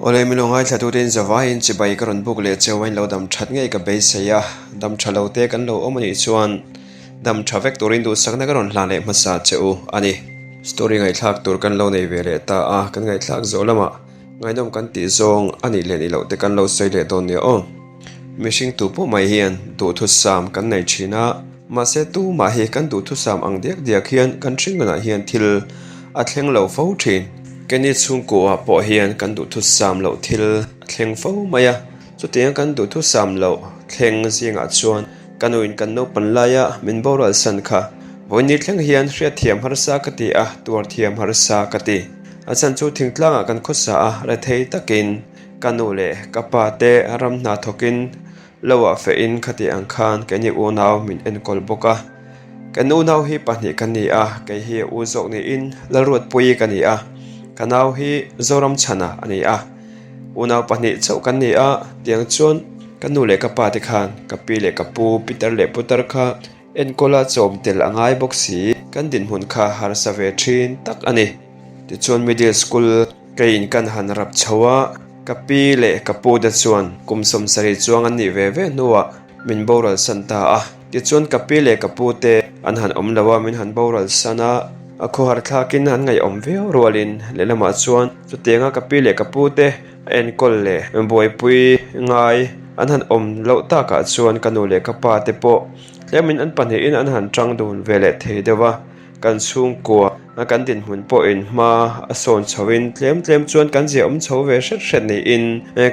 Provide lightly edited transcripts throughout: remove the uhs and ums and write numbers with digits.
Awle min lo ngaithla tute in zavaiin chibai ka rawn buk leh cheu a in lo dam that ngei ka beisei a, dam tha lo te kan lo awm anih chuan dam tha vek turin duhsakna ka rawn hlan leh hmasa che u a ni. Story ngaihthlak tur kan lo nei ve leh ta a, kan ngaihthlak zawh lamah ngaihnawm kan tih zawng a nih leh nih loh te kan lo sawi leh dawn nia aw. Mihring tu pawh mai hian duhthusam kan nei thin a, mahse tumah hi kan duhthusam ang diak diak hian kan hringnunah hian thil a thleng lo fo thin. Keini chhungkuah pawh hian kan duhthusam loh thil a thleng fo mai a, chutianga kan duhthusam loh thleng zingah chuan ka nuin kan naupan laia min boral san kha vawiin thleng hian hriatthiam harsa ka ti a, tuarthiam harsa ka ti. A chhan chu thingtlangah kan khawsa a, rethei takin. Ka nu leh ka pa te ram hna thawkin lo ah fehin khati ang khan keini unau min enkawl bawk a. Kan unau hi pahnih ka ni a, kei hi u zawk niin Lalruatpuii ka ni a, ka nau hi Zoramchhana a ni a. Unau pahnih chauh kan ni a, tiang chuan ka nu leh ka pa te khan ka pi leh ka pu Peter leh Putar kha Enkawla chawm tel a ngai bawk si, kan dinhmun kha harsa ve thin tak a ni. Tichuan middle school keiin kan han rap chho a, ka pi leh ka pu te chuan kum 70 chuang an nih ve ve hnuah min boral san ta a. Tichuan ka pi leh ka pu te an han awm lo a, min han boral san a, a khawhar thlakin an ngaihawm viau rualin lehlamah chuan chutianga ka pi leh ka pu te a enkawl leh buaipui ngai an han awm loh takah chuan ka nu leh ka pa te pawh Tlemin an pahnihin an han tang dun ve leh thei deuh a, kan chhungkua a kan dinhmun pawhin hma a sawn chhoin tlem tlem chuan kan zia awm chho ve hret hret niin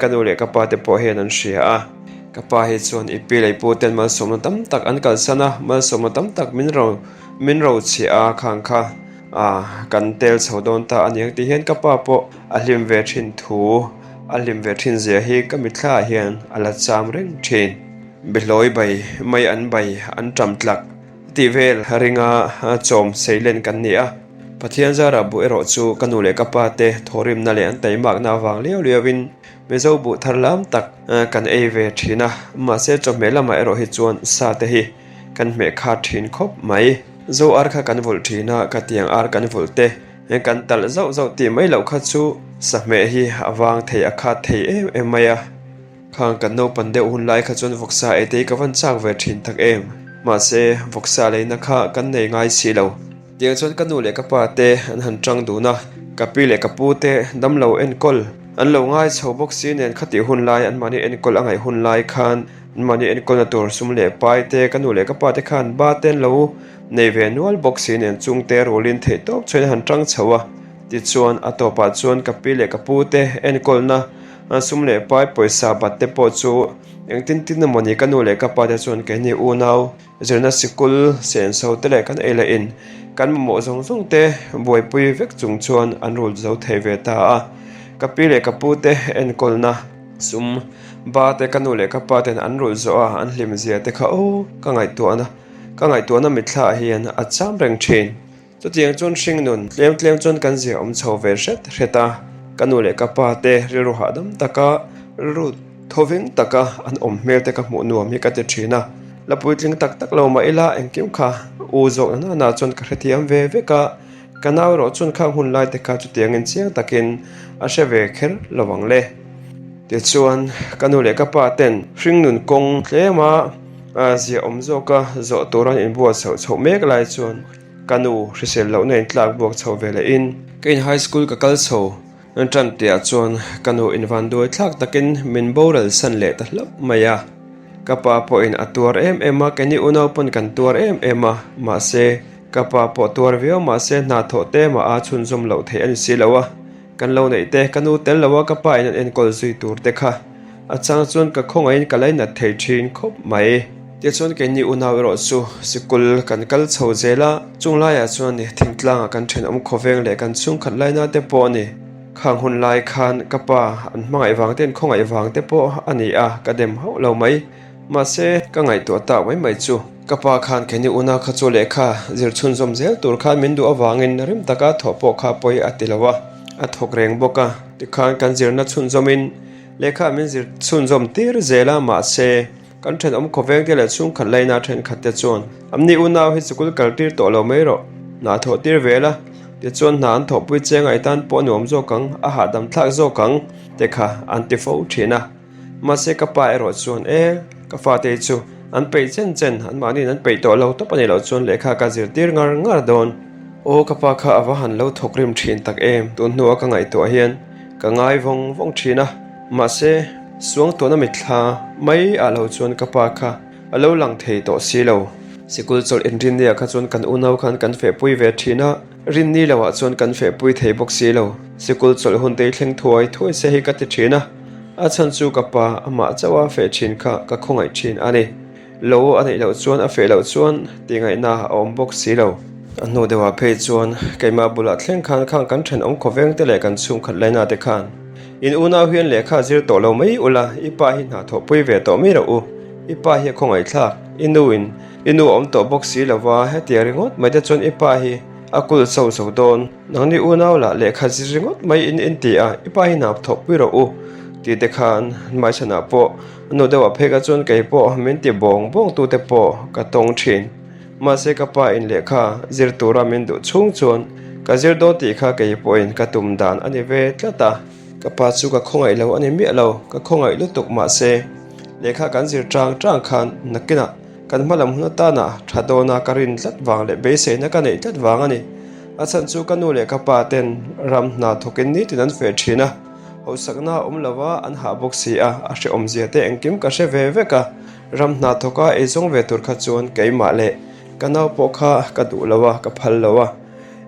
ka nu leh ka pa te pawh hian an hria a. Ka pa hi chuan i pi leh i pu ten malsawmna tam tak an kalsan a, malsawmna tam tak min ro min ro chhiah a khang kha a kan tel chho dawn ta a niang tih hian ka pa pawh a hlim ve thin thu a hlim ve thin zia hi ka mitthla ah hian a la cham reng thin. Behlawi bai mai an bai an ṭam tlak tih vel ringa chawm seilen kan ni a. Pathian zara buh erawh chu ka nu leh ka pa te thawhrimna leh an taimakna avang liau liauin Mizo buh thar lam tak kan ei ve ṭhin a, mahse chawhmeh lamah erawh hi chuan sa te hi kan hmeh khat ṭhin khawp mai. Zo ar kha kan vulh ṭhin a, ka tiang ar kan vulh te kan talh zauh zauh tih mai loh kha chu sahmeh hi a vang thei a khat thei em em mai a. Khang kan naupan deuh hun lai kha chuan vawksa ei te hi ka van chak ve thin tak em. Mahse, vawksa leina kha kan nei ngai si lo. Tiang chuan ka nu leh ka pa te an han tang dun a, ka pi leh ka pu te damlo enkawl an lo ngai chho bawk si nen khatih hun lai anmahni enkawl a ngaih hun lai khan anmahni enkawlna tur sum leh pai te ka nu leh ka pa te khan ba te an lo nei ve nual bawk si nen chungte rulin theihtawp chhuain an han tang chho a. Tichuan, a tawpah chuan ka pi leh ka pu te enkawlna Sum leh pai pawisa bat te pawh chu engtin tin emaw ni ka nu leh ka pa te chuan keini unau zirna sikul senso te leh kan ei leh in kan mamawh zawng zawng te buaipui vek chung chuan an rul zo thei ve ta a. Ka pi leh ka pu te enkawlna sum ba te ka nu leh ka pa ten an rulh zawh a an hlim zia te kha aw ka ngaihtuahna ka ngaihtuahna mitthla ah hian a cham reng thin. Chutiang chuan hringnun tlem tlem chuan kan zia awm chho ve hret hret a, ka nu leh ka pa te rilru hahdam taka rilru thawveng taka an awm hmel te ka hmuh nuam hi ka ti thin a, la puitling tak tak lo mah ila engkim kha u zawk na na chuan ka hrethiam ve vek a, ka nau erawh chuan khang hun lai te kha chutiangin chiang takin a hre ve kher lo ang le. Tichuan ka nu leh ka pa ten hringnun kawng tlema zia awm zawka zawh tura an inbuatsaih chhoh mek lai chuan, Ka nu hrisel lohna in tlak buak chho ve leh in. Ka in high school ka kal chho tan tihah chuan ka nu in van duai thlak takin min boral san leh ta hlauh mai a. Ka pa pawhin a tuar em em a, keini unau pawn kan tuar em em a, mahse ka pa pawh tuar viau mahse hna thawh te mah a chhunzawm loh theih a ni si lo a. Kan lo neih te, ka nu tel lo a ka pa in an enkawl zui tur te kha a chang chuan ka khawngaihin ka lainat thei thin khawp mai. Tichuan keini unau erawh chu sikul kan kal chho zel a, chung laiah chuan ni thingtlangah kan thenawm khawveng leh kan chhungkhat laina te pawh a ni. Khang hun lai khan ka pa an hmangaih vang te an khawngaih vang te pawh a ni a, ka dem hauh lo mai. Mahse, ka ngaihtuah tak mai mai chu ka pa khan keini unau kha chu lehkha zir chhunzawm zel tur khan min duh avangin rim taka thawh pawh kha pawi a ti lo a, a thawk reng bawk a. Tikhan kan zirna chhunzawmin lehkha min zir chhunzawm tir zel a, mahse, kan thenawm khawveng te leh chhungkhat laina thenkhat te chuan amni unau hi sikul kal tir tawh lo mai rawh, hna thawh tir ve la. Tichuan hna an thawhpui che ngai tan pawh a nuam zawk ang, a hahdam thlak zawk ang te kha an ti fo thin a. Mahse ka pa erawh chuan e, ka fate hi chu an peih chen chen, anmahniin an peih tawh lo tawp a nih loh chuan lehkha ka zirtir ngar ngar dawn. Aw ka pa kha a va han lo thawk rim thin tak em, tun hnua ka ngaihtuah hian ka ngai vawng vawng thin a. Mahse suangtuahna mitthla mai ah lo chuan ka pa kha a lo lang thei tawh si lo. Sikul chawlh inrinni ah kha chuan kan unau khan kan fehpui ve thin a, rinni lo ah chuan kan fehpui thei bawk si lo. Sikul chawlh hun te hi thleng thuai thuai se hi ka ti thin a, a chhan chu ka pa amah chauh a feh thin kha ka khawngaih thin a ni. Lo a neih loh chuan a feh loh chuan tihngaihna a awm bawk si lo. A hnu deuhah phei chuan keimah bulah thleng khan khang kan thenawm khawveng te leh kan chhungkhat laina te khan in unau hian lehkha zir tawh lo mai ula, i pa hi hna thawhpui ve tawh mai rawh u, i pa hi a khawngaihthlak, i nu in i nu a awm tawh bawk si lova hetiang ringawt mai te chuan i pa hi a kulh chho zo dawn, nangni unau lah lehkha zir ringawt mai in in ti a, i pa hi hna thawhpui rawh u tih te khan hmaichhanah pawh a nu deuhah phei kha chuan kei pawh min ti bawng bawng tu te pawh ka tawng thin. Mahse ka pa in lehkha zir tura min duh chhung chuan ka zir dawn tih kha kei pawhin ka tum dan a ni ve tlat a. Ka pa chu ka khawngaih lo a ni miah lo, ka khawngaih lutuk mahse lehkha kan zir tang tang khan nakinah kan hma lam hun atana tha dawna ka rin tlat vang leh beiseina ka neih tlat vang a ni. A chhan chu ka nu leh ka pa ten ram hna thawkin nitin an feh thin a, hausakna a awm lova an hah bawk si a, a hrehawmzia te engkim ka hre ve vek a. Ram hna thawka eizawng ve tur kha chuan keimah leh ka nau pawh kha ka duh lo a, ka phal lo a.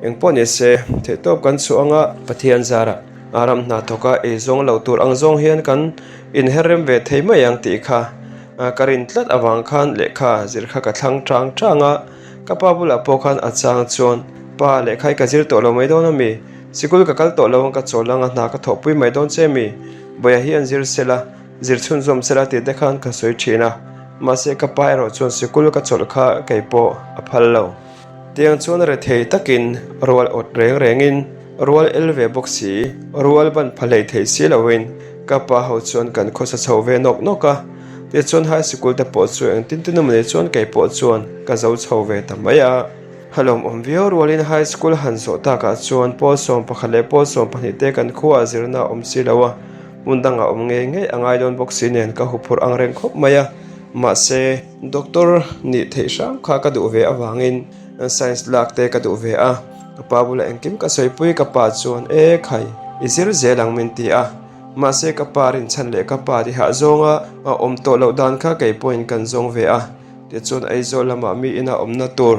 Engpawh ni se, theihtawp kan chhuah anga Pathian zarah ram hna thawka eizawng lo tur ang zawng hian kan inher rem ve thei mai ang tih kha ka rin tlat avang khan lehkha zir kha ka thlang tang tang a. Ka pa bulah pawh khan a chang chuan, Pa, lehkha hi ka zir tawh lo mai dawn a mi? Sikul ka kal tawh lo ang ka chawl ang a, hna ka thawhpui mai dawn che mi? Bawia hi an zir sela. Zir chhunzawm sela tih te khan ka sawi thin a, mahse ka pa erawh chuan sikul ka chawlh kha kei pawh a phal lo. Tiang chuan rethei takin rual awt reng rengin rual el ve bawk si, rual ban pha hlei thei si loin ka pa ho chuan kan khawsa chho ve nawk nawk a, tichuan high sikul te pawh chu engtin tin emaw ni chuan kei pawh chuan ka zo chho ve ta mai a. A lawmawm viau rualin high school han zawh takah chuan pawl 11 leh pawl 12 te kan khuaah zirna a awm si lo a, Hmun dangah awm ngei ngei a ngai dawn bawk si nen ka huphurh ang reng khawp mai a, mahse doctor nih theih hram kha ka duh ve avangin science lak te ka duh ve a, ka pa bulah engkim ka sawipui ka pa chuan e khai i zir zel ang min ti a, mahse ka pa rinchhan leh ka pa tihah zawnga a awm tawh loh dan kha kei pawhin kan zawng ve a. Tichuan Aizawl lamah mi ina awmna tur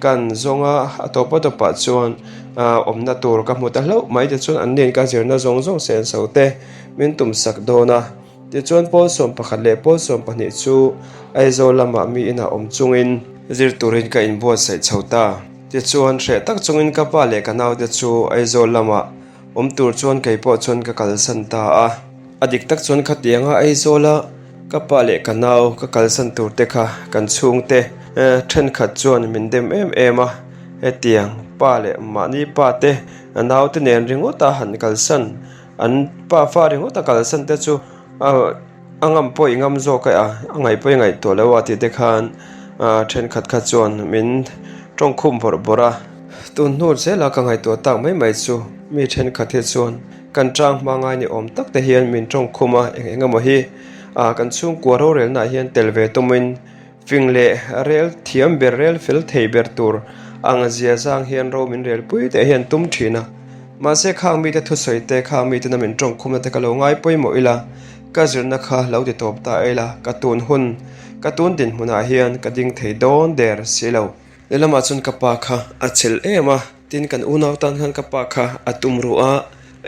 kan zawng a, a tawpa tawpah chuan awmna tur ka hmu ta hlauh mai. Tichuan an nen ka zirna zawng zawng senso te min tumsak dawn a. Tichuan pawl 11 leh pawl 12 chu Aizawl lamah mi ina awm chungin zir turin ka inbuatsaih chho ta. Tichuan hreh tak chungin ka pa leh ka naute chu Aizawl lamah awm tur chuan kei pawh chuan ka kalsan ta a. A dik tak chuan khatianga Aizawla ka pa leh ka nau ka kalsan tur te kha kan chhungte thenkhat chuan min dem em em a, hetiang pa leh mahni pa te nau te nen ringawta han kalsan an pa fa ringawta kalsan te chu a ngam pawh i ngam zawk a, a ngaih pawh i ngaihtuah lo a tih te khan thenkhat kha chuan min tawngkhum bawrh bawrh a. Tun hnu zela ka ngaihtuah tak mai mai chu mi thenkhat hi chuan Kan tang hma ngai ni awm tak te hian min tawng khum a, eng eng emaw hi ah kan chhungkua rorelnaah hian tel ve tumin fing leh rel thiam ber rel fel thei ber tur ang zia zang hian ro min rel pui teh hian tum thin a. Mahse khang mite thusawi te khang mitena min tawng khumna te ka lo ngai pawimawh ila, ka zirna kha lo ti tawp ta ila, ka tun hun, ka tun dinhmunah hian ka ding thei dawn der si lo. Lehlamah chuan ka pa kha a chel em a, tin kan unau tan khan ka pa kha a tum ruh a,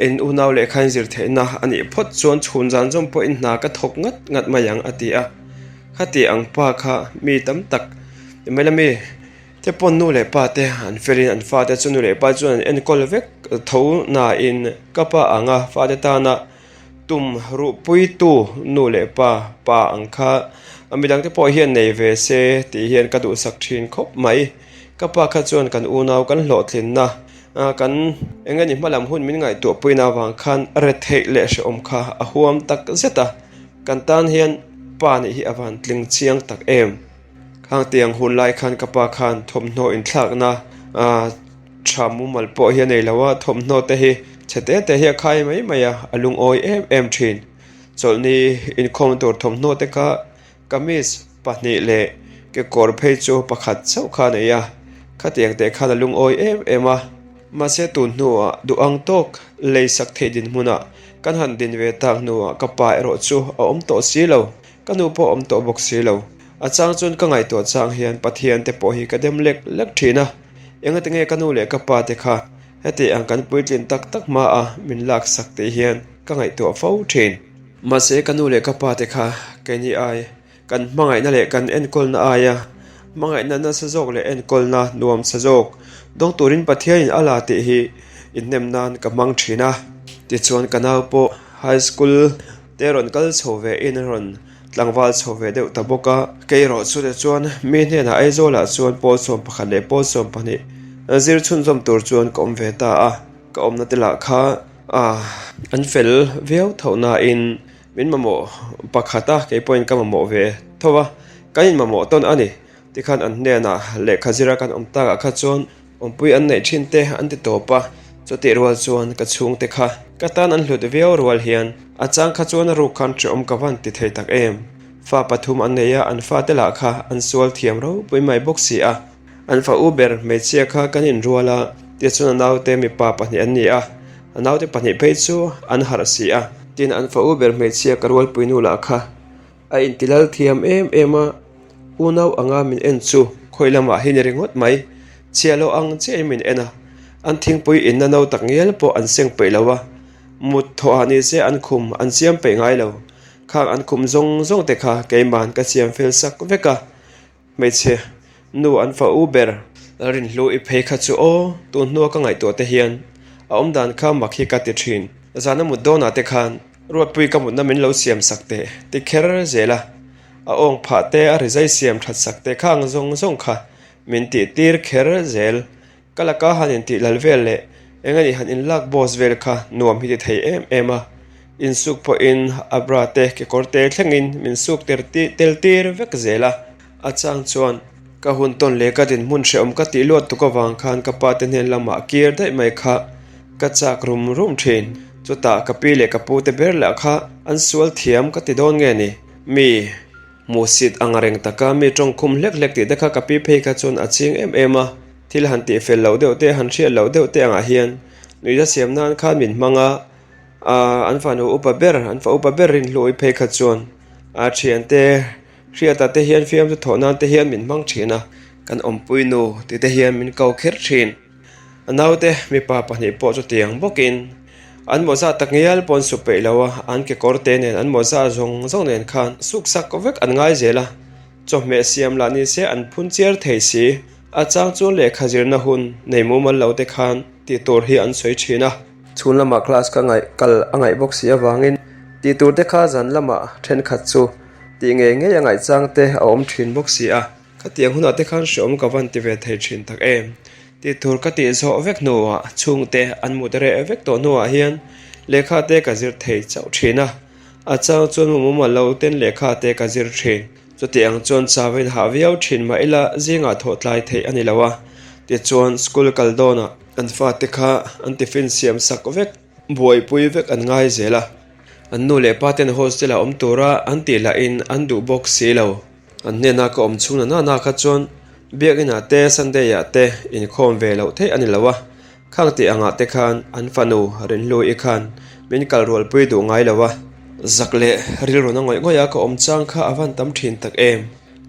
in unau lehkha in zir theihna a nih phawt chuan chhun zan zawm pawhin hna ka thawk ngat ngat mai ang a ti a. Khati ang pa kha mi tam tak mai la mi te pawn nu leh pa te an felin an fate chu nu leh pa chuan an enkawl vek tho nain ka pa anga fate tana Tum ruhpuitu nu leh pa, pa ang kha a midangte pawh hian nei ve se tih hian ka duhsak thin khawp mai. Ka pa kha chuan kan unau kan hlawhtlinna, kan eng nge ni hmalam hun min ngaihtuahpuina avang khan retheih leh hrehawm kha a huam tak zet a, kan tan hian pa nih hi a van tling chiang tak em. Khang tiang hun lai khan ka pa khan thawmhnaw inthlakna. Tha mumal pawh hi a nei lo a, thawmhnaw te hi chhe te te hi a khai mai mai a, a lungawi em em thin. Chawlhni inkhawm tur thawmhnaw te kha kamis pahnih leh kekawr phei chu pakhat chauh kha a nei a, khatiang teh khan a lungawi em em a. Mahse tun hnuah duh ang tawk lei sak theih dinhmunah kan han din ve tak hnuah ka pa erawh chu a awm tawh si lo, ka nu pawh a awm tawh bawk si lo. A chang chuan ka ngaihtuah chang hian Pathian te pawh hi ka dem lek lek thin a. Engati nge ka nu leh ka pa te kha heti ang kan puitlin tak tak hma a min lak sak tih hian ka ngaihtuah fo thin. Mahse ka nu leh ka pa te kha keini ai kan hmangaihna leh kan enkawlna aia hmangaihna nasa zawk leh enkawlna nuam sa zawk dawng turin Pathianin a la tih hi inhnem nan ka hmang thin a. Tichuan ka nau pawh high school te rawn kal chho ve in a rawn Tlangval chho ve deuh ta bawk a. Kei erawh chu leh chuan mi hnenah Aizawlah chuan pawl 11 leh pawl 12 zir chhunzawm tur chuan ka awm ve ta a. Ka awmna te lah kha an fel viau tho nain min mamawh pakhat a, kei pawhin ka mamawh ve tho a, kan inmamawh tawn a ni. Tikhan an hnenah lehkha zira kan awm takah kha chuan awmpui an neih thin te an ti tawp a, chutih rual chuan ka chhungte kha ka tan an hlut viau rual hian a chang kha chuan a ruk khan hrehawm ka van ti thei tak em. Fa pathum an nei a, an fate lah kha an sual thiam ropui mai bawk si a. An fa u ber hmeichhia kha kan inrual a, tichuan a naute mipa pahnih an ni a, a naute pahnih phei chu an harh si a. Tin, an fa u ber hmeichhia ka rualpui nu lah kha A intilal thiam em em a, unau anga min en chu khawi lamah hi ni ringawt mai, chhia lo ang chiahin min en a, an thingpui inna no tak ngial pawh an seng peih lo a, mut thawhah ni se an khum an siam peih ngai lo, khang an khum zawng zawng te kha keiman ka siam fel sak vek a, Hmeichhe nu an fa u ber. Rinhlu i phei kha chu aw, tun hnua ka ngaihtuah te hian a awm dan kha mak hi ka ti thin. Zana mut dawnah te khan Ruatpui ka mutna min lo siam sak teh ti kher zel a, a awng phah te a rizai siam that sak te kha ang zawng zawng kha min tih tir kher zel. Ka laka han intih lal vel leh eng anih han inlak boss vel kha nuam hi ti thei em em a, insuk pawhin a bra te kekawr te thlengin min suk tel tir vek zel a, a chang chuan ka hun tawn leh ka dinhmun hrehawm ka tih luat tuk avang khan ka pa te hnen lamah kir daih mai kha ka chak rum rum thin. Chutah ka pi leh ka pu te ber lah kha an sual thiam ka ti dawn nge ni? Mi. Hmuhsit ang reng taka mi tawngkhum hlek hlek tih te kha ka pi phei kha chuan a ching em em a, thil han tih fel loh deuh te, han hriat loh deuh te angah hian nuihza siam nan khan min hmang a, aah an fanu upa ber, an fa upa ber rinhluai phei kha chuan a thiante hriatah te hian fiamthu thawh nan te hian min hmang thin a, kan awmpui nu tih te hian min ko kher thin. A naute mipa pahnih pawh chutiang bawkin an mawza tak ngial pawh an su peih lo a, an kekawr te nen an mawza zawng zawng nen khan suk sak vek an ngai zel a, chawhmeh siam lah ni se an phun chiar thei si. A chang chu lehkha zirna hun nei mumal lo te khan tih tur hi an sawi thin a. Chhun lamah class ka ngaih kal a ngaih bawk si avangin tih tur te kha zan lamah thenkhat chu tih ngei ngei a ngaih chang te a awm thin bawk si a. Khatiang hunah te khan hreawm ka van ti ve thei thin tak em? Tih tur ka tih zawh vek hnuah chhungte an mut reh vek tawh hnuah hian lehkha te ka zir thei chauh thin a, a chang chuan mu mumal lo ten lehkha te ka zir thin. Chutiang chuan chau in hah viau thin mah ila zingah thawh tlai theih a ni lo a, tichuan school kal dawnah an fate kha an tiffin siam sak vek, buaipui vek an ngai zel a, an nu leh pa ten hostel ah awm tura an tih lahin an duh bawk si lo. An hnena ka awm chhung nana na kha chuan Biakinah te Sunday ah te inkhawm ve loh theih a ni lo a, khang tih angah te khan an fanu Rinhlui khan min kal rualpui duh ngai lo a. Zak leh rilruna ngawih ngawih a ka awm chang kha a van tam thin tak em?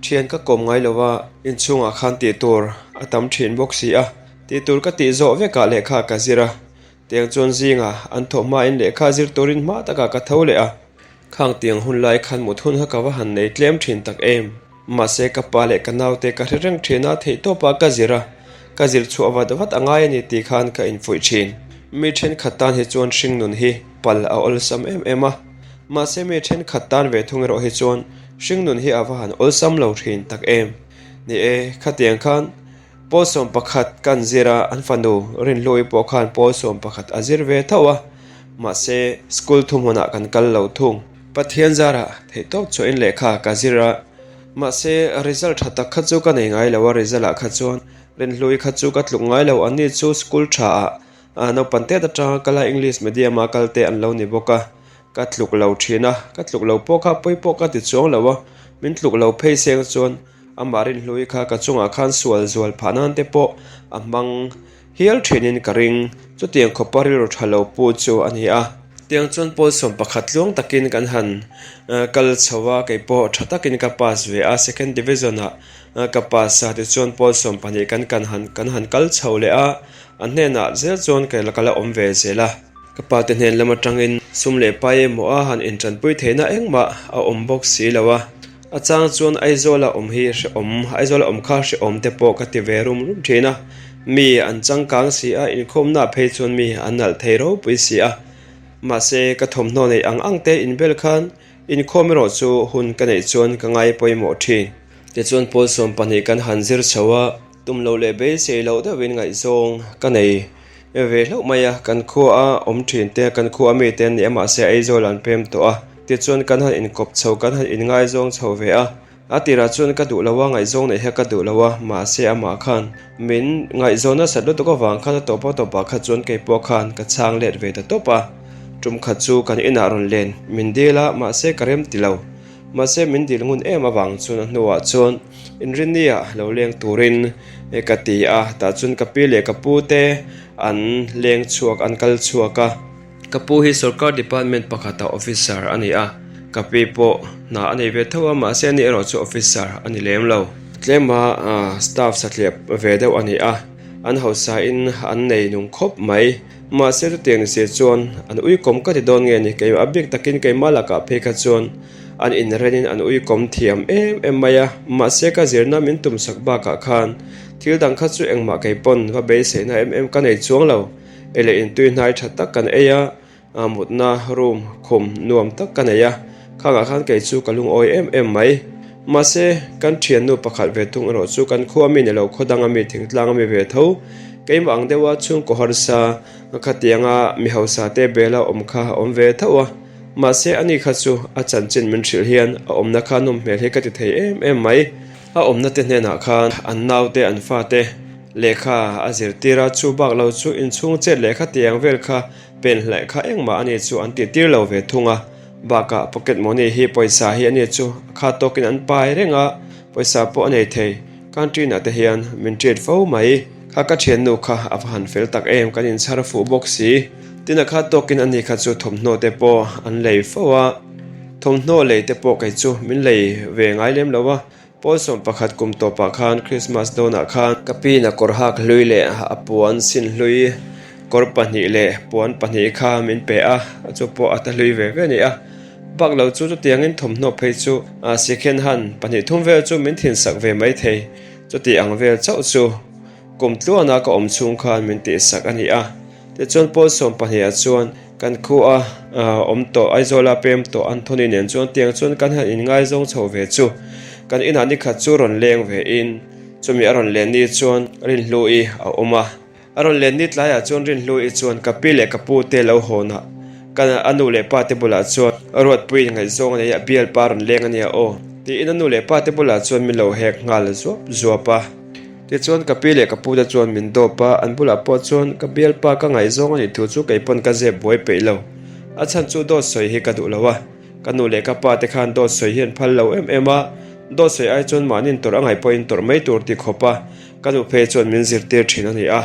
Thian ka kawm ngai lo a, inchhungah khan tih tur a tam thin bawk si a, tih tur ka tih zawh vekah lehkha ka zir a, tiang chuan zingah an thawh hmain lehkha zir turin hma takah ka tho leh a. Khang tiang hun lai khan mut hun kha ka va han nei tlem thin tak em. Mahse ka pa leh ka naute ka hre reng thin a, theihtawpah ka zir a, ka zir chhuah vat vat a ngai a ni tih khan ka infuih thin. Mi thenkhat tan hi chuan hringnun hi pal a awlsam em em a, mahse mi thenkhat tan ve thung erawh hi chuan hringnun hi a va han awlsam lo thin tak em. Ni e, khatiang khan Pawl 11 kan zir a, an fanu Rinhlui pawh khan pawl 11 a zir ve tho a, mahse school thuhmunah kan kal lo thung. Pathian zarah theihtawp chhuahin lehkha ka zir a, mahse result tha tak kha chu ka nei ngai lo a, result ah kha chuan Rinhlui kha chu ka tluk ngai lo, anni chu school tha ah naupang tet atanga kal a English medium a kal te an lo ni bawk a, ka tluk lo thin a, ka tluk lo pawh kha pawi pawh ka ti chuang lo a, min tluk lo phei seng chuan amah Rinhlui kha ka chungah khan sual zual phah nan te pawh a hmang Hial thinin ka ring, chutiang khawpa rilru tha lo pu chu a ni a. Tiang chuan pawl 11 tluang takin kan han kal chho a, kei pawh tha takin ka pass ve a, second division ah ka pass a, tichuan pawl 12 kan kan han kan han kal chho leh a, a hnenah zel chuan ka la awm ve zel a. Ka pa te hnen lam atangin sum leh pai emaw a han intanpui theihna engmah a awm bawk si lo a, a chang chuan Aizawla awm hi hrehawm, Aizawla awm kha hrehawm te pawh ka ti ve rum rum thin a, mi an changkang si a, inkhawmna phei chuan mi an nalh thei ropui si a, mahse ka thawmhnaw neih ang ang te inbel khan inkhawm erawh chu hun ka neih chuan ka ngai pawimawh thin. Tichuan pawl 12 kan han zir chho a. Tum loh leh beisei loh deuhin ngaihzawng ka nei ve hlauh mai a, kan khua a awm thin te, kan khua a mite an ni a, mahse Aizawl an pem tawh a, tichuan kan han inkawp chho, kan han inngaizawng chho ve a, a tirah chuan ka duh lo a, ngaihzawng neih hi ka duh lo a, mahse amah khan min ngaihzawn nasat lutuk avang khan a tawp a tawpah kha chuan keipawh khan ka chhang let ve ta tawp a, tum khat chu kan inah rawn len min dil a, mahse ka rem ti lo. Mahse min dil ngun em avang chuan a hnuah chuan inrinnia lo leng turin ka ti a, tah chuan ka pi leh ka pu te an leng chhuak an kal chhuak a. Ka pu hi sorkar department pakhata officer a ni a, ka pi pawh hna a nei ve tho a, mahse ani erawh chu officer a ni lem lo. Tlema staff satliah ve deuh a ni a, an hausain an nei nung khawp mai. Mahse chutiang ni se chuan an uikawm ka ti dawn nge ni, kei a bik takin keimah lakah phei kha chuan an inrenin an uikawm thiam em em mai a, mahse ka zirna min tumsak bakah khan thil dang kha chu engmah kei pawn va beiseihna em em ka nei chuang lo, ei leh intui hnai tha tak kan ei a, mutna room khum nuam tak ka nei a, khangah khan kei chu ka lungawi em em mai. Mahse, kan thiannu pakhat ve thung erawh chu kan khua mi ni lo, khaw danga mi, thingtlang a mi ve tho. Keimah ang deuha chhungkaw harsa khatianga mi hausa te bela awm kha a awm ve tho a. Mahse, ani kha chu a chanchin min hrilh hian a awmna kha nawm hmel hi ka ti thei em em mai. A awmna te hnenah khan an naute, an fate lehkha a zirtir a, chu bak lo chu inchhung chet lehkha tiang vel kha pen hlaih kha engmah ani chu an tihtir lo ve thung a. Bakah pocket money hi pawisa hi ania chu a kha tawkin an pai reng a, pawisa pawh a nei thei. Canteen ah te hian min treat fo mai. Kha ka thiannu kha a va han fel tak em, kan inchhar fuh bawk si. Tin a kha tawkin ani kha chu thawmhnaw te pawh an lei fo a, thawmhnaw lei te pawh kei chu min lei ve ngai lem lo a, Pawl 11 kum tawpah khan Christmas dawnah khan ka pin a kawr hak hlui leh a puan sin hlui kawr pahnih leh puan pahnih kha min pe a, chu pawh a ta hlui ve ve a ni a. Bak lo chu chutiangin thawmhnaw phei chu second hand pahnih thum vel chu min thinsak ve mai thei, chuti ang vel chauh chu kum tluana ka awm chhung khan min tihsak a ni a. Tichuan Pawl 12 ah chuan kan khua awm tawh Aizawla pem tawh Anthony nen chuan tiang chuan kan han inngaizawng chho ve chu kan inah nikhat chu rawn leng ve in chumi a rawn len ni chuan Rinhlu-i a awm a. A rawn len ni tlaiah chuan Rinhlu-i chuan ka pi leh ka pu te lo hawnah kan a nu leh pa te bulah chuan Ruatpuiin ngaihzawng a nei a bialpa a rawn leng a nia aw tiin a nu leh pa te bulah chuan min lo hek nghal zuap zuap a. Tichuan ka pi leh ka pute chuan min dawp a, an bulah pawh chuan ka bialpa ka ngaihzawng a nih thu chu kei pawn ka zep buai peih lo. A chhan chu dawt sawi hi ka duh lo a, ka nu leh ka pa te khan dawt sawi hi an phal lo em em a, dawt sawi ai chuan mahniin tawrh a ngaih pawhin tawrh mai tur ti khawp a, ka nu phei chuan min zirtir thin a ni a.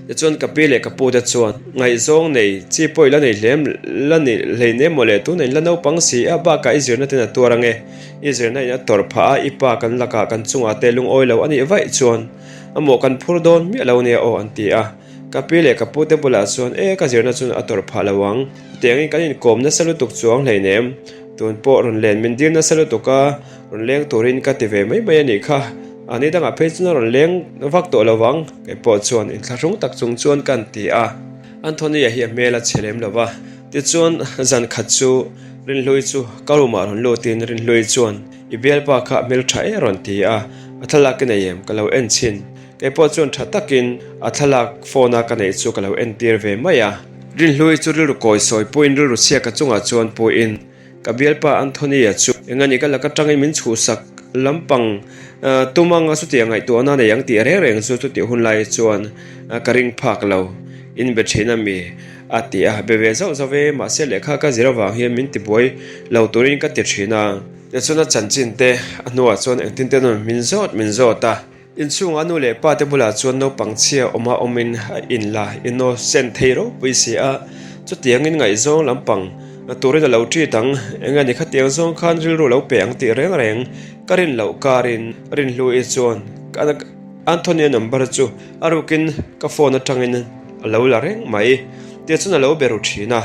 Tichuan ka pi leh ka pute chuan ngaihzawng nei chi pawh i la nei hlem la ni hleinem maw le, tunah in la naupang si a, bakah i zirna ten a tuar ange. I zirna in a tawrh phah a, i pa kan lakah kan chungah te lungawi lo a nih vaih chuan a mawh kan phur dawn miah lo nia aw an ti a. Ka pi leh ka pu te bulah chuan e ka zirna chuan a tawrh phah lo ang, chutiangin kan inkawm nasa lutuk chuang hleinem, tun pawh rawn len min dil nasa lutuk a, rawn leng turin ka ti ve mai mai a nih kha, a ni dangah phei chuan a rawn leng vak tawh lo vang, kei pawh chuan inthlahrung tak chung chuan kan ti a. Anthony-a hi a hmel a chhe lem lo va, tichuan zan khat chu Rinhlui chu ka room ah rawn lutin Rinhlui chuan i bialpa kha a hmeltha e rawn ti a, a thlalak i nei em ka lo en chhin. Kei pawh chuan tha takin a thlalak phone a ka neih chu ka lo entir ve mai a. Rinhlui chu rilru kawi sawi puiin rilru chhia ka chungah chuan puiin ka bialpa Anthony-a chu eng a ni ka lak atangin min chhuhsak lampang. Tum anga chutiang ngaihtuahna nei ang tih reng reng chu chutih hun lai chuan ka ring phak lo. In be thin a mi? a ti a, be ve zauh zauh e, mahse lehkha ka zir avang hian min tibuai lo turin ka ti thin a. Tichuan a chanchin te a hnuah chuan engtin te nawn min zawt min zawt a. Inchhungah nu leh pa te bulah chuan naupang chhia awma awmin a inla innocent thei ropui si a, chutiangin ngaihzawng lampang turin a lo treat ang, enge ni khatiang zawng khan rilru lo pe ang tih reng reng ka rin loh karin Rinhlui chuan Anthony-a number chu a rukin ka phone atangin a lo la reng mai tichuan a lo be ru thin a.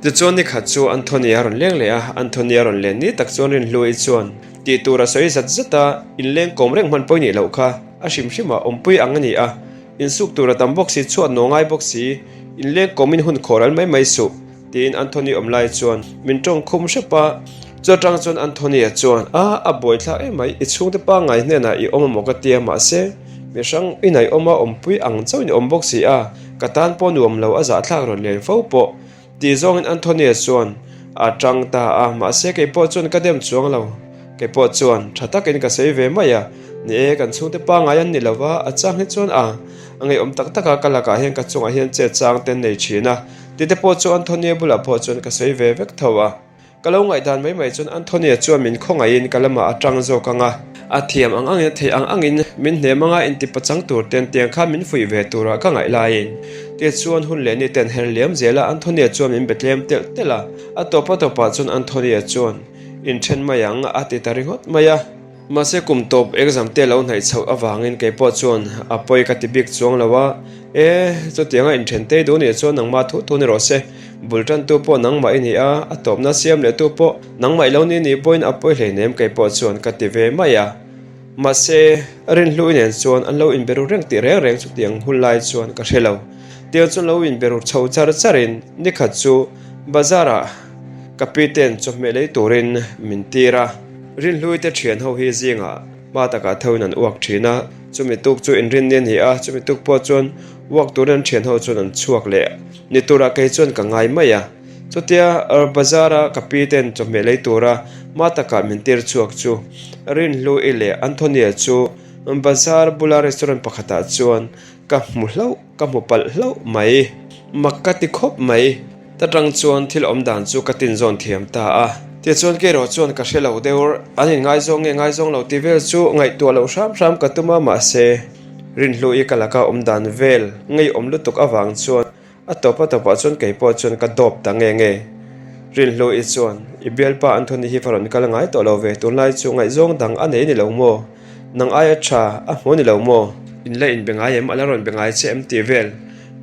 Tichuan ni khat chu Anthony a rawn leng leh a, Anthony a rawn len ni tak chuan Rinhlui chuan tih tur a sawi zat zat a, inleng kawm reng hman pawh i nih loh kha, a hrim hrim ah awmpui ang a ni a, insuk tur a tam bawk si, chhuat naw ngai bawk si, inleng kawmin hun khawh ral mai mai suh, tiin Anthony awm lai chuan min tawng khum hrep a, chu atang chuan Anthony-a chuan, A, a buaithlak em mai, i chhungte pangngai hnenah i awm amaw ka tia, mahse, mi hrang inah i awm a, awmpui ang chauhin i awm bawk si a, Ka tan pawh nuam lo a zahthlak rawn len fo pawh tih zawngin Anthony-a chuan a tang ta a, mahse kei pawh chuan ka dem chuang lo. Kei pawh chuan tha takin ka sawi ve mai a, ni e, kan chhungte pangngai an ni lo va, a chang hi chuan a a ngeiawm tak tak a, ka lakah hian ka chungah hian chet chang te an nei thin a, tite pawh chu Anthony-a bulah pawh chuan ka sawi ve vek tho a. Ka lo ngaihdan mai mai chuan Anthony-a chuan min khawngaihin ka lamah a tang zawk ang a, a thiam ang angin a theih ang angin min hnem anga intipachang tur ten tiang khan min fuih ve turah ka ngaih laiin tichuan hun leh ni ten her liam zel a Anthony-a chuan min be tlem telh telh a, a tawp a tawpah chuan Anthony-a chuan inthen mai ang a ti ta ringawt mai a. Mahse kum tawp exam te lo hnaih chhoh avangin kei pawh chuan a pawi ka ti bik chuang lo a, E, chutianga inthen tei duh nih chuan nangmah thu thu ni rawh se, bul tantu pawh nangmah i ni a, a tawpna siam leh tu pawh nangmah i lo ni nih pawhin a pawi hleinem kei pawh chuan ka ti ve mai a. Mahse, Rinhlui nen chuan an lo inbe ru reng tih reng reng chutiang hun lai chuan ka hre lo. Tiang chuan lo inbe ru chho char charin nikhat chu bazar ah ka pi ten chawhmeh lei turin min tir a. Rinhlui te thian ho hi zingah hma takah thoin an uak thin a, chumi tuk chu inrinni a ni a, chumi tuk pawh chuan uak turin an thian ho chuan an chhuak leh ni turah kei chuan ka ngai mai a. Chutia bazar a ka pi ten chawhmeh lei tura hma takah min tir chhuak chu Rinhlui leh Anthony-a chu bazar bula restaurant pakhatah chuan ka hmu hlauh. Ka hmu palh hlauh mai. Mak ka ti khawp mai. Ta tang chuan thil awm dan chu ka tin zawn thiam ta a. Tichuan kei erawh chuan ka hre lo deuh. An inngaizawng nge ngaizawng lo tih vel chu ngaihtuah loh hram hram ka tum a, mahse Rinhluii ka laka awm dan vel ngeiawm lutuk avang chuan a tawp a tawpah chuan kei pawh chuan ka dawp ta nge nge. Rinhluii chuan, I bialpa Anthony hi va rawn kal ngai tawh lo ve, tunlai chu ngaihzawng dang a nei ni lo maw? Nang aia tha a hmu ni lo maw? In la inbe ngai em? A la rawn be ngai che em tih vel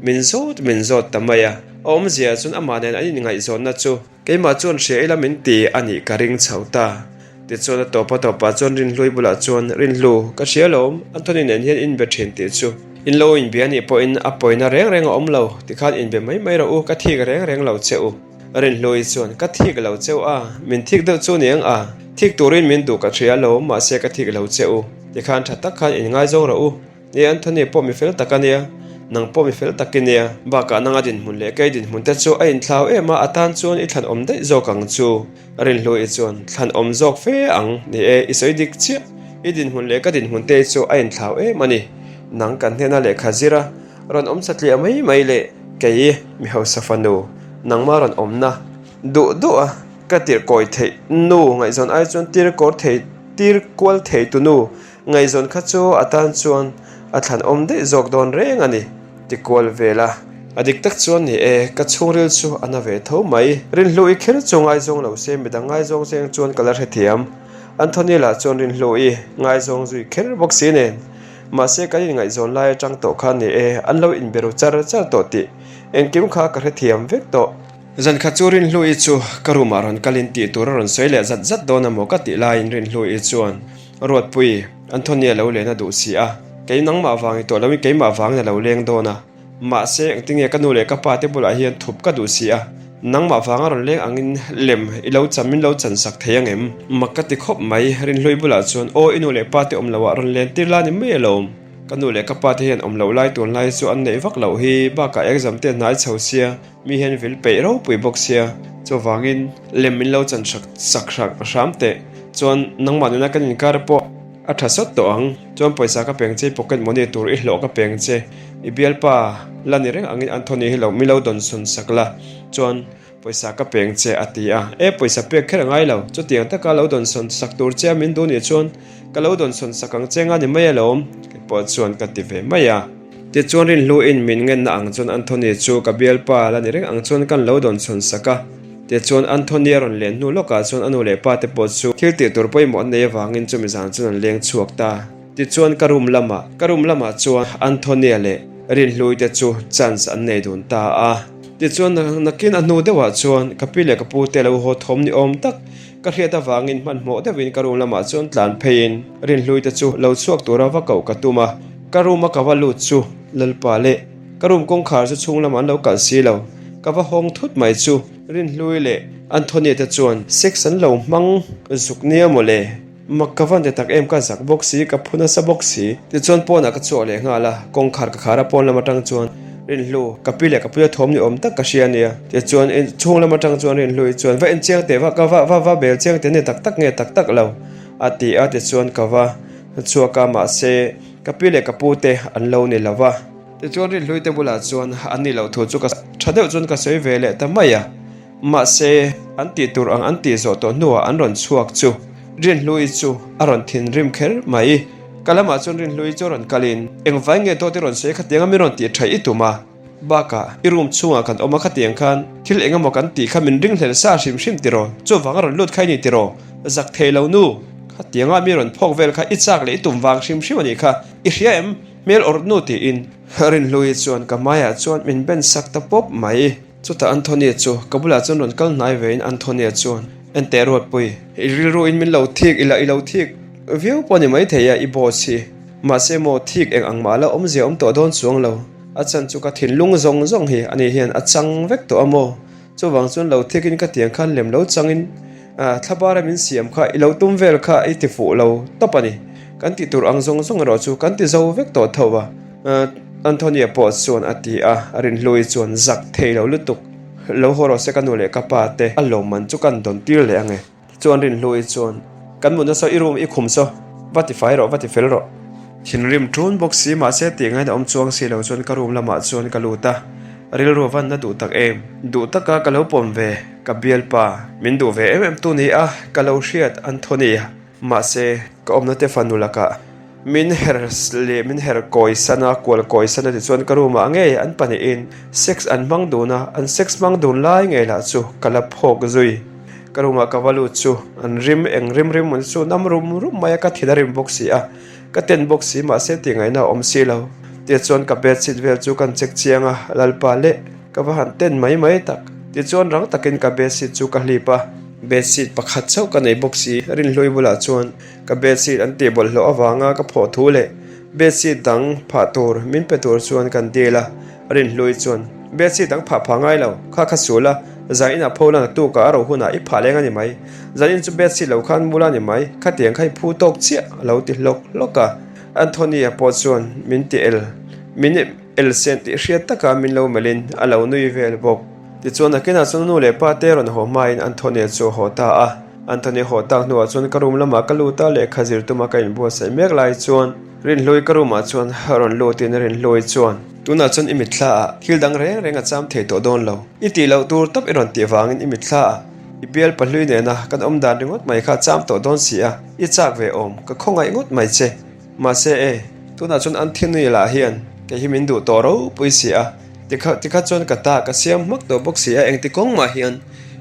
min zawt min zawt ta mai a. A awmzia chuan amah nen an inngaihzawnna chu keimah chuan hria ila min ti a nih ka ring chho ta. Tichuan a tawp a tawpah chuan Rinhlui bulah chuan, Rinhlu, ka hria alawm, Anthony nen hian inbe thin tih chu. In lo inbia nih pawhin a pawina reng reng a awm lo, tikhan inbe mai mai rawh u, ka thik reng reng lo che u. Rinhlui chuan, Ka thik lo cheu a, min thik deuh chu niang a, thik turin min duh ka hria lo, mahse ka thik lo che u. Tikhan tha tak khan in ngaizawng rawh u. Ni Anthony pawh mi fel tak a nia, nang pawh mi fel tak i nia. Bakah nanga dinhmun leh kei dinhmun te chu a inthlau em a, a tan chuan i thlan awm daih zawk ang chu. Rinhlui chuan, Thlan awm zawk fe ang, ni e, i sawi dik chiah. I dinhmun leh ka dinhmun te chu a inthlau em a ni. Nang kan hnena lehkha zir a, Rawn awm satliah mai mai leh kei mi hausa fanu nangma rawn awmna duh duh a ka tirh kawi theih nu ngaihzawn ai chuan tir kawr thei tir kual thei tu nu ngaihzawn kha chu a tan chuan a thlan awm daih zawk dawn reng a ni ti kual vel a. A dik tak chuan ni e, ka chhungril chu a na ve tho mai. Rinhluii kher chu ngaizawng lo se midang ngaizawng cheng chuan ka la hrethiam. Anthony lah chuan Rinhluii ngaizawng zui kher bawk si nen. Mahse kan inngaihzawn lai atang tawh khan ni e, an lo inbe ru char char tawh tih engkim kha ka hrethiam vek tawh. Zankhat chu Rinhlui chu ka room ah rawn kalin tih tur a rawn sawi leh zat zat dawn amaw ka tih laiin Rinhlui chuan Ruatpui, Anthony a lo len a duh si a, kei nangmah vang i tawh loin keimah vangin a lo leng dawn a. Mahse, engtinge ka nu leh ka pa te bulah hian thup ka duh si a, nangmah vanga rawn leng angin lem i lo chan min lo chan sak thei angem? Mak ka ti khawp mai, Rinhlui bulah chuan aw i nu leh pa te awm loh ah rawn len tir la ni mai alawm. Ka nu leh ka pa te hian awm loh lai tun lai chu an neih vak loh hi, bakah exam te hnai chho sia, mi hian vil peih ropui bawk sia, chuvangin lem min lo chan sak sak hram teh, chuan nangmah nena kan inkar pawh. A tha sawt tawh ang. Chuan pawisa ka peng che, i pocket money tur i hlawh ka peng che. I bialpa la ni reng angin Anthony hi lo mi lo dawnsawn sak la. Chuan pawisa ka peng che a ti a. E pawisa pek kher a ngai lo. Chutiang taka lo dawnsawn sak tur che a min duh nih chuan ka lo dawnsawn sak ang che nga ni mai alawm. Kei pawh chuan ka ti ve mai a. Tichuan rinhluin min ngenna ang chuan Anthony chu ka bialpa la ni reng ang chuan kan lo dawnsawn sak a. Tichuan Anthony a rawn len hnu lawkah chuan a nu leh pa te pawh chu thil tih tur pawimawh an nei avangin chumi zan chuan an leng chhuak ta. Tichuan ka room lamah ka room lamah chuan Anthony-a leh Rinhlui te chu chance an nei dun ta a. Tichuan nakin a hnu deuhah chuan ka pi leh ka pu te lo haw thawm ni awm tak ka hriat avangin hmanhmawh deuhin ka room lamah chuan tlan pheiin Rinhlui te chu lo chhuak tura va koh ka tum a. Ka room a ka va lut chu Lalpa leh Ka room kawngkhar chu chhung lamah an lo kalh si lo. Ka va hawng thut mai chu. Rinhlui leh Anthony te chuan sex an lo hmang zuk nia maw le? Mak ka van ti tak em ka zak bawk si, ka phu nasa bawk si. Tichuan pawnah ka chhuak leh nghal a, kawngkhar ka khar a pawn lam atang chuan Rinhlu, ka pi leh ka puia thawm ni awm tak ka hria nia. Tichuan chhung lam atang chuan Rinhlui chuan va en chiang teh va ka va va va bel chiang teh ni tak tak nge tak tak lo a ti a tichuan ka va chhuak a mahse ka pi leh ka pu te an lo ni lo va. Tichuan Rinhlui te bulah chuan an nih loh thu chu ka tha deuh chuan ka sawi ve leh ta mai a, mahse an tih tur ang an tih zawh tawh hnuah an rawn chhuak chu Rinhlui chu a rawn thinrim kher mai. Ka lamah chuan Rinhlui chu a rawn kalin, Engvai nge dawt i rawn sawi khatianga min rawn tih thaih i tum a? Bakah i room chhungah kan awm a khatiang khan thil eng emaw kan tih kha min ringhlel sa hrim hrim tiraw? Chuvang a rawn lut kha i ni tiraw? Zak thei lo nu! Khatianga mi rawn phawk vel kha i chak leh i tum vang hrim hrim a nih kha, i hria em? Hmel awrh nu tiin Rinhlui chuan ka hmaiah chuan min ben sak ta pawp mai. Chutah Anthony chu ka bulah chuan rawn kal hnai vein Anthony chuan, Enteh Ruatpui, i rilruin min lo thik ila i lo thik viau pawh a ni maithei a i boss hi. Mahse maw thik eng ang mah la awmzia awm tawh dawn chuang lo. A chan chu ka thinlung zawng zawng hi ani hian a chang vek tawh a maw? Chuvang chuan lo thikin ka tiang khan lem lo changin thlabara min siam kha i lo tum vel kha i ti fuh lo tawp a ni. Kan tih tur ang zawng zawng erawh chu kan ti zo vek tawh tho a, Anthony-a pawh chuan a ti a, Rinhlui chuan zak thei lo lutuk. Lo haw rawh se ka nu leh ka pa te a lawmman chu kan dawn tir leh ange. Chuan Rinhlui chuan, Kan mutna saw i room i khum saw, va ti fai rawh, va ti fel rawh. Thinrim ṭun bawk si, mahse tih ngaina awm chuang si lo chuan ka room lamah chuan ka lut a, rilru van na duh tak em? Duh taka ka lo pawm ve, ka bialpa, min duh ve em em tu ni a, ka lo hriat Anthony a, mahse ka awmna te fanu lakah min her leh min her kawi san a, kual kawi san a tichuan ka room ah ngei an pahnihin sex an hmang dun a, an sex hmang dun lai ngei lah chu ka la phawk zui. Ka room ah ka va lut chu an rim eng rim rim an chu nam rum rum mai a, ka thin a rim bawk si a, ka ten bawk si mahse tih ngaihna a awm si lo. Tichuan ka bedsheet vel chu kan check chiang a, Lalpa leh ka va han ten mai mai tak. Tichuan rang takin ka bedsheet chu ka hlip a, bedsheet pakhat chauh ka nei bawk si, Rinhlui bulah chuan ka bedsheet an tih bawlhhlawh avanga ka phawh thu leh bedsheet dang phah tur min pe tur chuan kan dil a, Rinhlui chuan, Bedsheet dang phah phah ngai lo, kha kha sul a, zan inah pho la naktukah a ro hunah i phah leng a ni mai. Zan in chu bedsheet lo khan mul a ni mai, khatiang kha i phu tawk chiah a lo ti hlawk hlawk a. Anthony-a pawh chuan min ti el, min el sen tih hriat taka min lo melhin a lo nui vel bawk. Tichuan nakinah chuan a nu leh pa te rawn haw hmain Anthony-a chu a haw ta a. Anthony haw tak hnuah chuan ka room lamah ka lut a, lehkha zir tuma ka inbuatsaih mek lai chuan Rinhlui ka room ah chuan a rawn lutin Rinhlui chuan, Tunah chuan i mitthla ah thil dang reng reng a cham thei tawh dawn lo. I tih loh tur tawp i rawn tih vangin i mitthla ah i bial pahlui nena kan awm dan ringawt mai kha a cham tawh dawn si a, i chak ve awm, ka khawngaih ngawt mai che. Mahse e, tunah chuan an thinui lah hian kei hi min duh tawh ropui si a, tikha tikha chuan ka ta ka siam hmak tawh bawk si a, engti kawng mah hian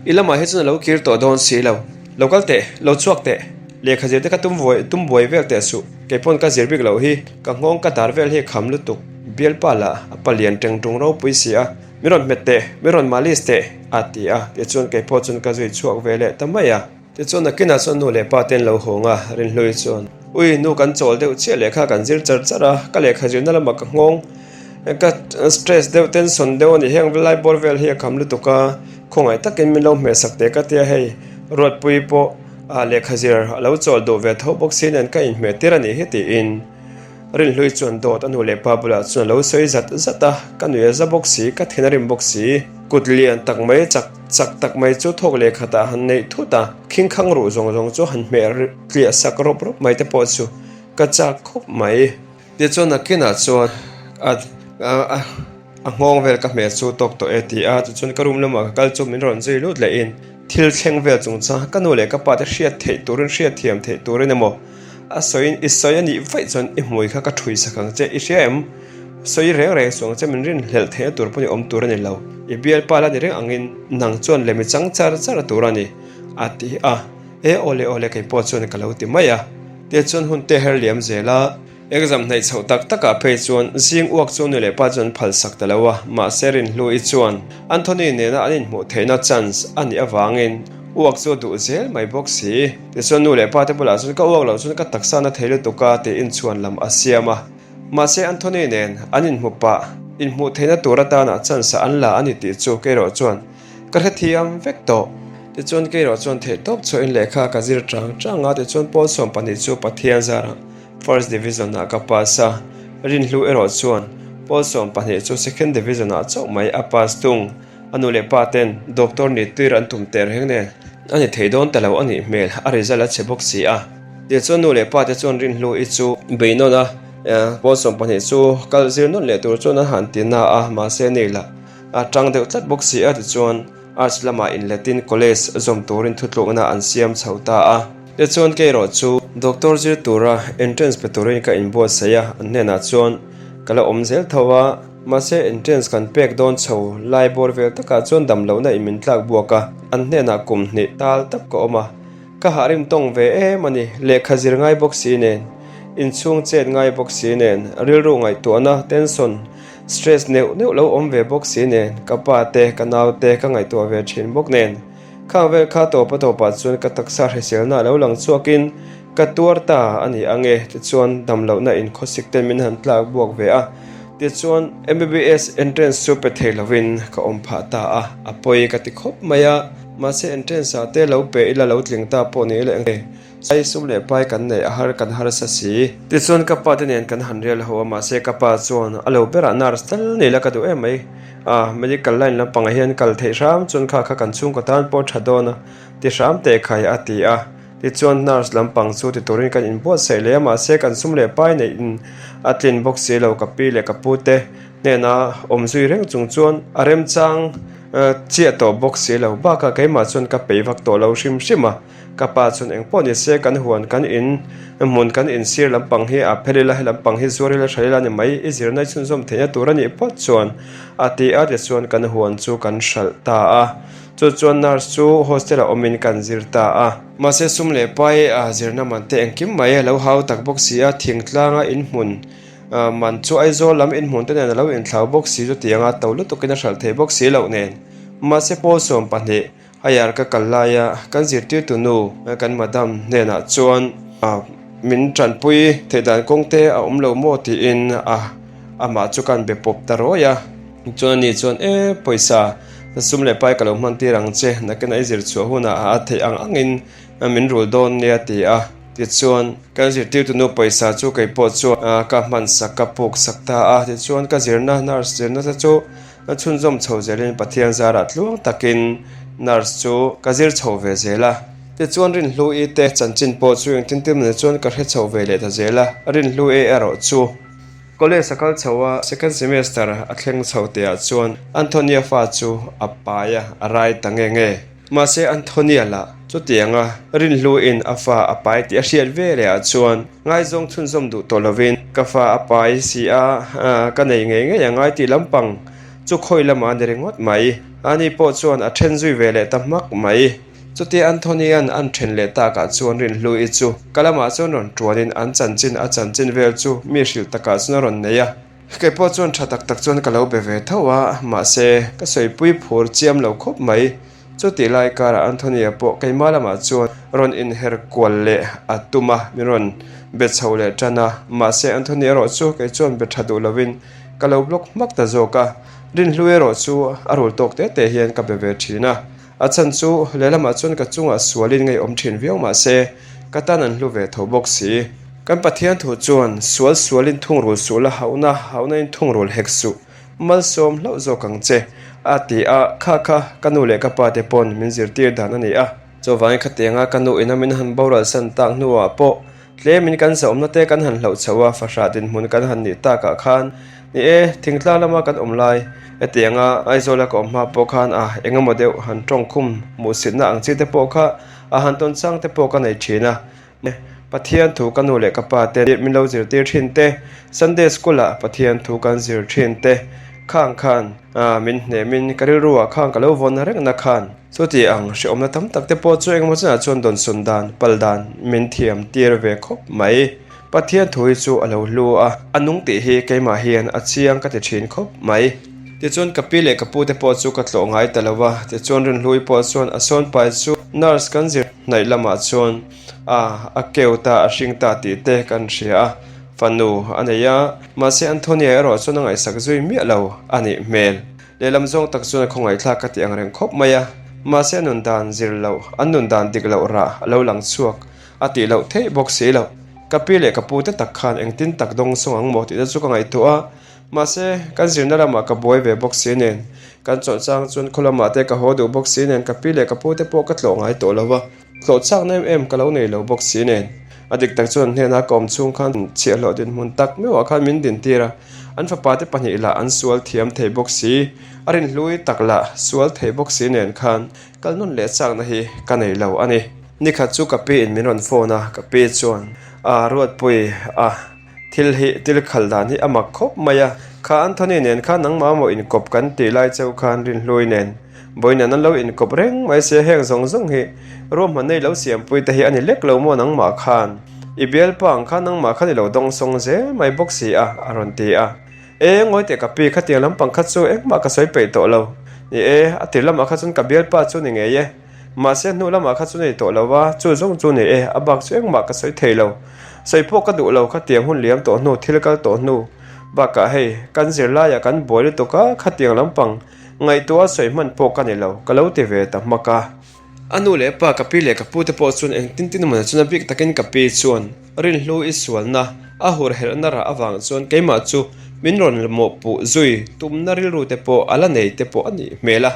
i lamah hi chuan a lo kir tawh dawn si lo. Lo kal teh, lo chhuak teh, lehkha zir te kha tum vuai tum buai vel teh suh, kei pawn ka zir bik loh hi, ka nghawng ka dar vel hi a kham lutuk, bialpa lah a palian teng tung ropui si a, min rawn hmet teh, min rawn malis teh, a ti a, tichuan kei pawh chuan ka zui chhuak ve leh ta mai a. Tichuan nakinah chuan nu leh pa te an lo hawng a, Rinhlui chuan, Ui, nu kan chawl deuh chiah lehkha kan zir char char a, ka lehkha zirna lamah ka nghawng, ka stress deuh, tension deuh a ni, heng lai bawr vel hi a kham lutuk a, khawngaih takin min lo hmehsak teh ka tia hei, Ruatpui pawh lehkha zir a lo chawl duh ve tho bawk si nen ka inhmeh tir a nih hi tiin Rinhlui chuan dawt a nu leh pa bulah chuan a lo sawi zat zat a, ka nui a za bawk si, ka thin a rim bawk si. Kut lian tak mai, chak chak tak mai chu thawk leh khatah han neih thut a, khingkhang ruh zawng zawng chu han hmeh tliah sak rawp rawp mai te pawh chu. ka chak khawp mai. Tichuan nakinah chuan a a a nghawng vel ka hmel chu tawk tawh e ti a, tichuan ka room lamah ka kal chu min rawn zui lut leh in thil thleng vel chungchang ka nu leh ka pa te hriat theih turin hriat thiam theih turin emaw a sawiin i sawi a nih vaih chuan i hmui kha ka thui sak ang che i hria em? Sawi reng reng suh ang che min rinhlelh theihna tur pawh ni awm tur a ni lo, i bialpa la ni reng angin nang chuan lem i chang char char tur a ni a ti a, e awle awle kei pawh chuan ka lo ti mai a, tichuan hun te her liam zel a. Exam hnaih chhoh tak takah phei chuan zing uak chu nu leh pa chuan an phal sak ta lo a, mahse Rinhlui chuan Anthony nena an inhmuh theihna chance a nih avangin uak chu a duh zel mai bawk si. Tichuan nu leh pa te bulah chuan ka uak loh chuan ka taksa na thei lutuk a tiin chhuan lam a siam a. Mahse Anthony nen an inhmu pah inhmuh theihna tur atana chance an la a ni tih chu keirawh chuan ka hrethiam vek tawh. Tichuan keirawh chuan theihtawp chhuahin lehkha ka zir chang chang a, tichuan pawl 12 chu Pathian zarah First Division ah ka pass a, Rinhlu erawh chuan pawl 12 chu Second Division ah chauh mai a pass tung. A nu leh pa ten Doctor ni tir an tum ter reng nen a ni thei dawn ta lo a nih hmel, a result a chhe bawk si a. Tichuan nu leh pa te chuan Rinhlu i chu beihnawn a, pawl 12 chu kal zir nawn leh tur chuan an han ti na a, mahse nei lah a tang deuh tlat bawk si a tichuan Arts lamah inletin College zawm turin thutlukna an siam chho ta a. Tichuan kei erawh chu Doctor zir tura entrance pe turin ka inbuatsaih a, an hnenah chuan ka la awm zel tho a, mahse entrance kan pek dawn chho lai bawr vel takah chuan dam lohna in min tlak buak a, an hnenah kum hnih tal tak ka awm a, ka hah rim tawng ve em a ni, lehkha zir ngai bawk si nen, inchhung chet ngai bawk si nen, rilru ngaihtuahna, tension, stress neuh neuh lo awm ve bawk si nen, ka pa te, ka nau te ka ngaihtuah ve thin bawk nen. Khang vel kha tawpa tawpah chuan ka taksa hriselna a lo lang chhuakin ka tuar ta a ni ang e, tichuan damlohna in khawsik ten min han tlak buak ve a, tichuan MBBS entrance chu pe thei lovin ka awm phah ta a, a pawi ka ti khawp mai a, mahse entrance ah te lo pe ila lo tling ta pawh ni ila eng nge sai sum leh pai kan neih a har kan harsa si. Tichuan ka pa te nen kan han rial ho a, mahse ka pa chuan a lo berah nurse tal nei la ka duh em mai. A, medical line lampangah hian kal theih hram chuan kha kha kan chhungkaw tan pawh tha dawn a, ti hram teh khai a ti a. Tichuan nurse lampang chu ti turin kan inbuatsaih leh a, mahse kan sum leh pai neih in a tlin bawk si lo, ka pi leh ka pu te hnena awm zui reng chung chuan a remchang chiah tawh bawk si lo. Bakah keimah chuan ka peih vak tawh lo hrim hrim a. Ka pa chuan eng pawh ni se kan huan kan in hmun kan in sir lampang hi a phel ila he lampang hi zuar ila hra ila ni mai i zirna i chhunzawm theihna tur a nih phawt chuan a ti a tichuan kan huan chu kan hralh ta a chu chuan nurse chu hostel ah awmin kan zir ta a. Mahse sum leh pai a zirna man te engkim mai a lo hau tak bawk si a thingtlanga in hmun man chu Aizawl lam in hmun te nen a lo inthlau bawk si chutianga to lutukin a hralh thei bawk si loh nen mahse pawl 12 Haiar ka kal laia kan zirtirtu nu kan madam hnenah chuan min tanpui theih dan kawng te a awm lo maw tiin a amah chu kan be pawp ta rawi a. Chuan ani chuan e pawisa sum leh pai ka lo hman tir ang che nakin a i zir chhuah hunah a theih ang angin min rul dawn nia ti a. Tichuan kan zirtirtu nu pawisa chu kei pawh chuan ka hman sak ka puk sak ta a. Tichuan ka zirna nurse zirna te chu Ka chhunzawm chho zelin Pathian zarah tluang takin nurse chu ka zir chho ve zel a. Tichuan Rinhlu-i te chanchin pawh chu engtin tin mawni chuan ka hre chho ve leh ta zel a. Rinhlu-i erawh chu college a kal chho a, second semester a thleng chho teh ah chuan Anthony-a fa chu a pai a, a rai ta nge nge. Mahse Anthony-a lah chutianga Rinhlu-in a fa a pai tih a hriat ve leh ah chuan Ngaizawng chhunzawm duh tawh lovin ka fa a pai si a, ka nei ngei ngei a ngai tih lampang chu khawi lamah a ni ringawt mai. Ani pawh chuan a then zui ve leh ta hmak mai. Chutia Anthony-a'n an then leh takah chuan Rinhlu-i chu ka lamah chuan rawn tuanin an chanchin a chanchin vel chu mi hrilh takah chuan a rawn nei a. Kei pawh chuan tha tak tak chuan ka lo be ve tho a, mahse ka sawipui phur chiam lo khawp mai. Chutih lai karah Anthony-a pawh keimah lamah chuan rawn inher kual leh a tum a, min rawn be chho leh tan a. Mahse Anthony erawh chu kei chuan be tha duh lovin ka lo block hmak ta zawk a. Rinhlu erawh chu a rul tawk te te hian ka be ve thin a. A chhan chu lehlamah chuan ka chungah sualin ngeiawm thin viau mahse ka tan an hlu ve tho bawk si. Kan Pathian thu chuan sual sualin thungrul suh la hauhna hauhna in thungrul hek suh. Malsawm hlauh zawk ang che, a ti a, kha kha ka nu leh ka pa te pawn min zirtir dan a ni a. Chuvangin khatianga ka nu ina min han boral san tak hnuah pawh Tlemin kan zahawmna te kan han hlauh chhoh a, fahrah dinhmun kan han nih takah khan, ni e, thingtlang lama kan awm lai, hetianga Aizawla ka awm hma pawh khan a eng emaw deuh han tawngkhum hmuhsitna ang chi te pawh kha a han tawn chang te pawh ka nei thin a. Pathian thu ka nu leh ka pa te min lo zirtir thin te, Sunday school ah Pathian thu kan zir thin te khang khan min hnemin ka rilru ah khang ka lo vawn rengna khan chuti ang hrehawmna tam tak te pawh chu engemaw chenah chuan dawnsawn dan, pal dan min thiam tir ve khawp mai. Pathian thu hi chu a lo hlu a, a nung tih hi keimah hian a chiang ka ti thin khawp mai. Tichuan ka pi leh ka pu te pawh chu ka tlawh ngai ta lo a, tichuan Rinhlui pawh chuan a sawn pai chu nurse kan zir hnaih lamah chuan a a keu ta a hring ta tih te kan hria a, fanu a nei a, mahse Antonia erawh chuan a ngaihsak zui miah lo a nih hmel. Lehlam zawng tak chuan a khawngaihthlak ka ti ang reng khawp mai a, mahse a nun dan zir loh, an nun dan dik loh rah a lo lang chhuak a tih loh theih bawk si lo. Ka pi leh ka pu te tak khan engtin tak dawng sawng ang maw tih te chu ka ngaihtuah a, Mahse, kan zirna lamah ka buai ve bawk si nen, kan chawlh chang chuan khaw lamah te ka haw duh bawk si nen ka pi leh ka pu te pawh ka tlawh ngai tawh lo va, tlawh chakna em em ka lo nei lo bawk si nen. A dik tak chuan hnenah ka awm chhung khan chhiahhlawh dinhmun tak meuhah khan min dintir a, an fapa te pahnih lah an sual thiam thei bawk si, a rinhlui tak lah sual thei bawk si nen khan kal nawn leh chakna hi ka nei lo a ni. Nikhat chu ka pi in min rawn phone a, ka pi chuan a Ruatpui a. Thil hi, thil khal dan hi a mak khawp mai a, kha Anthony nen khan nangmah maw inkawp kan tih lai cheu khan Rinhlui nen Vawiin an lo inkawp reng mai sia heng zawng zawng hi ruahmanna i lo siampui te hi a ni lek lo maw nangmah khan i bialpa ang khan nangmah khan i lo dawngsawng zel mai bawk si a a rawn ti a. E ngawi teh ka pi khatiang lampang kha chu engmah ka sawi peih tawh lo. Ni e, a tir lamah kha chuan ka bialpa chu ni ngei e. Mahse hnu lamah kha chu nei tawh lo va, chu zawng chu ni e, a bak chu engmah ka sawi thei lo. Sawi pawh ka duh lo khatiang hun liam tawh hnu, thil kal tawh hnu. Bakah hei, kan zirlaiah kan buai lutuk a, khatiang lampang ngaihtuah a sawi hman pawh ka ni lo, ka lo ti ve ta hmak a. A nu leh pa, ka pi leh ka pu te pawh chuan engtin tin emaw chuan a bik takin ka pi chuan rinhlu i sualna a hur herhna rah avang chuan keimah chu min rawn mawhpuh zui tumna rilru te pawh a la nei te pawh a nih hmel a.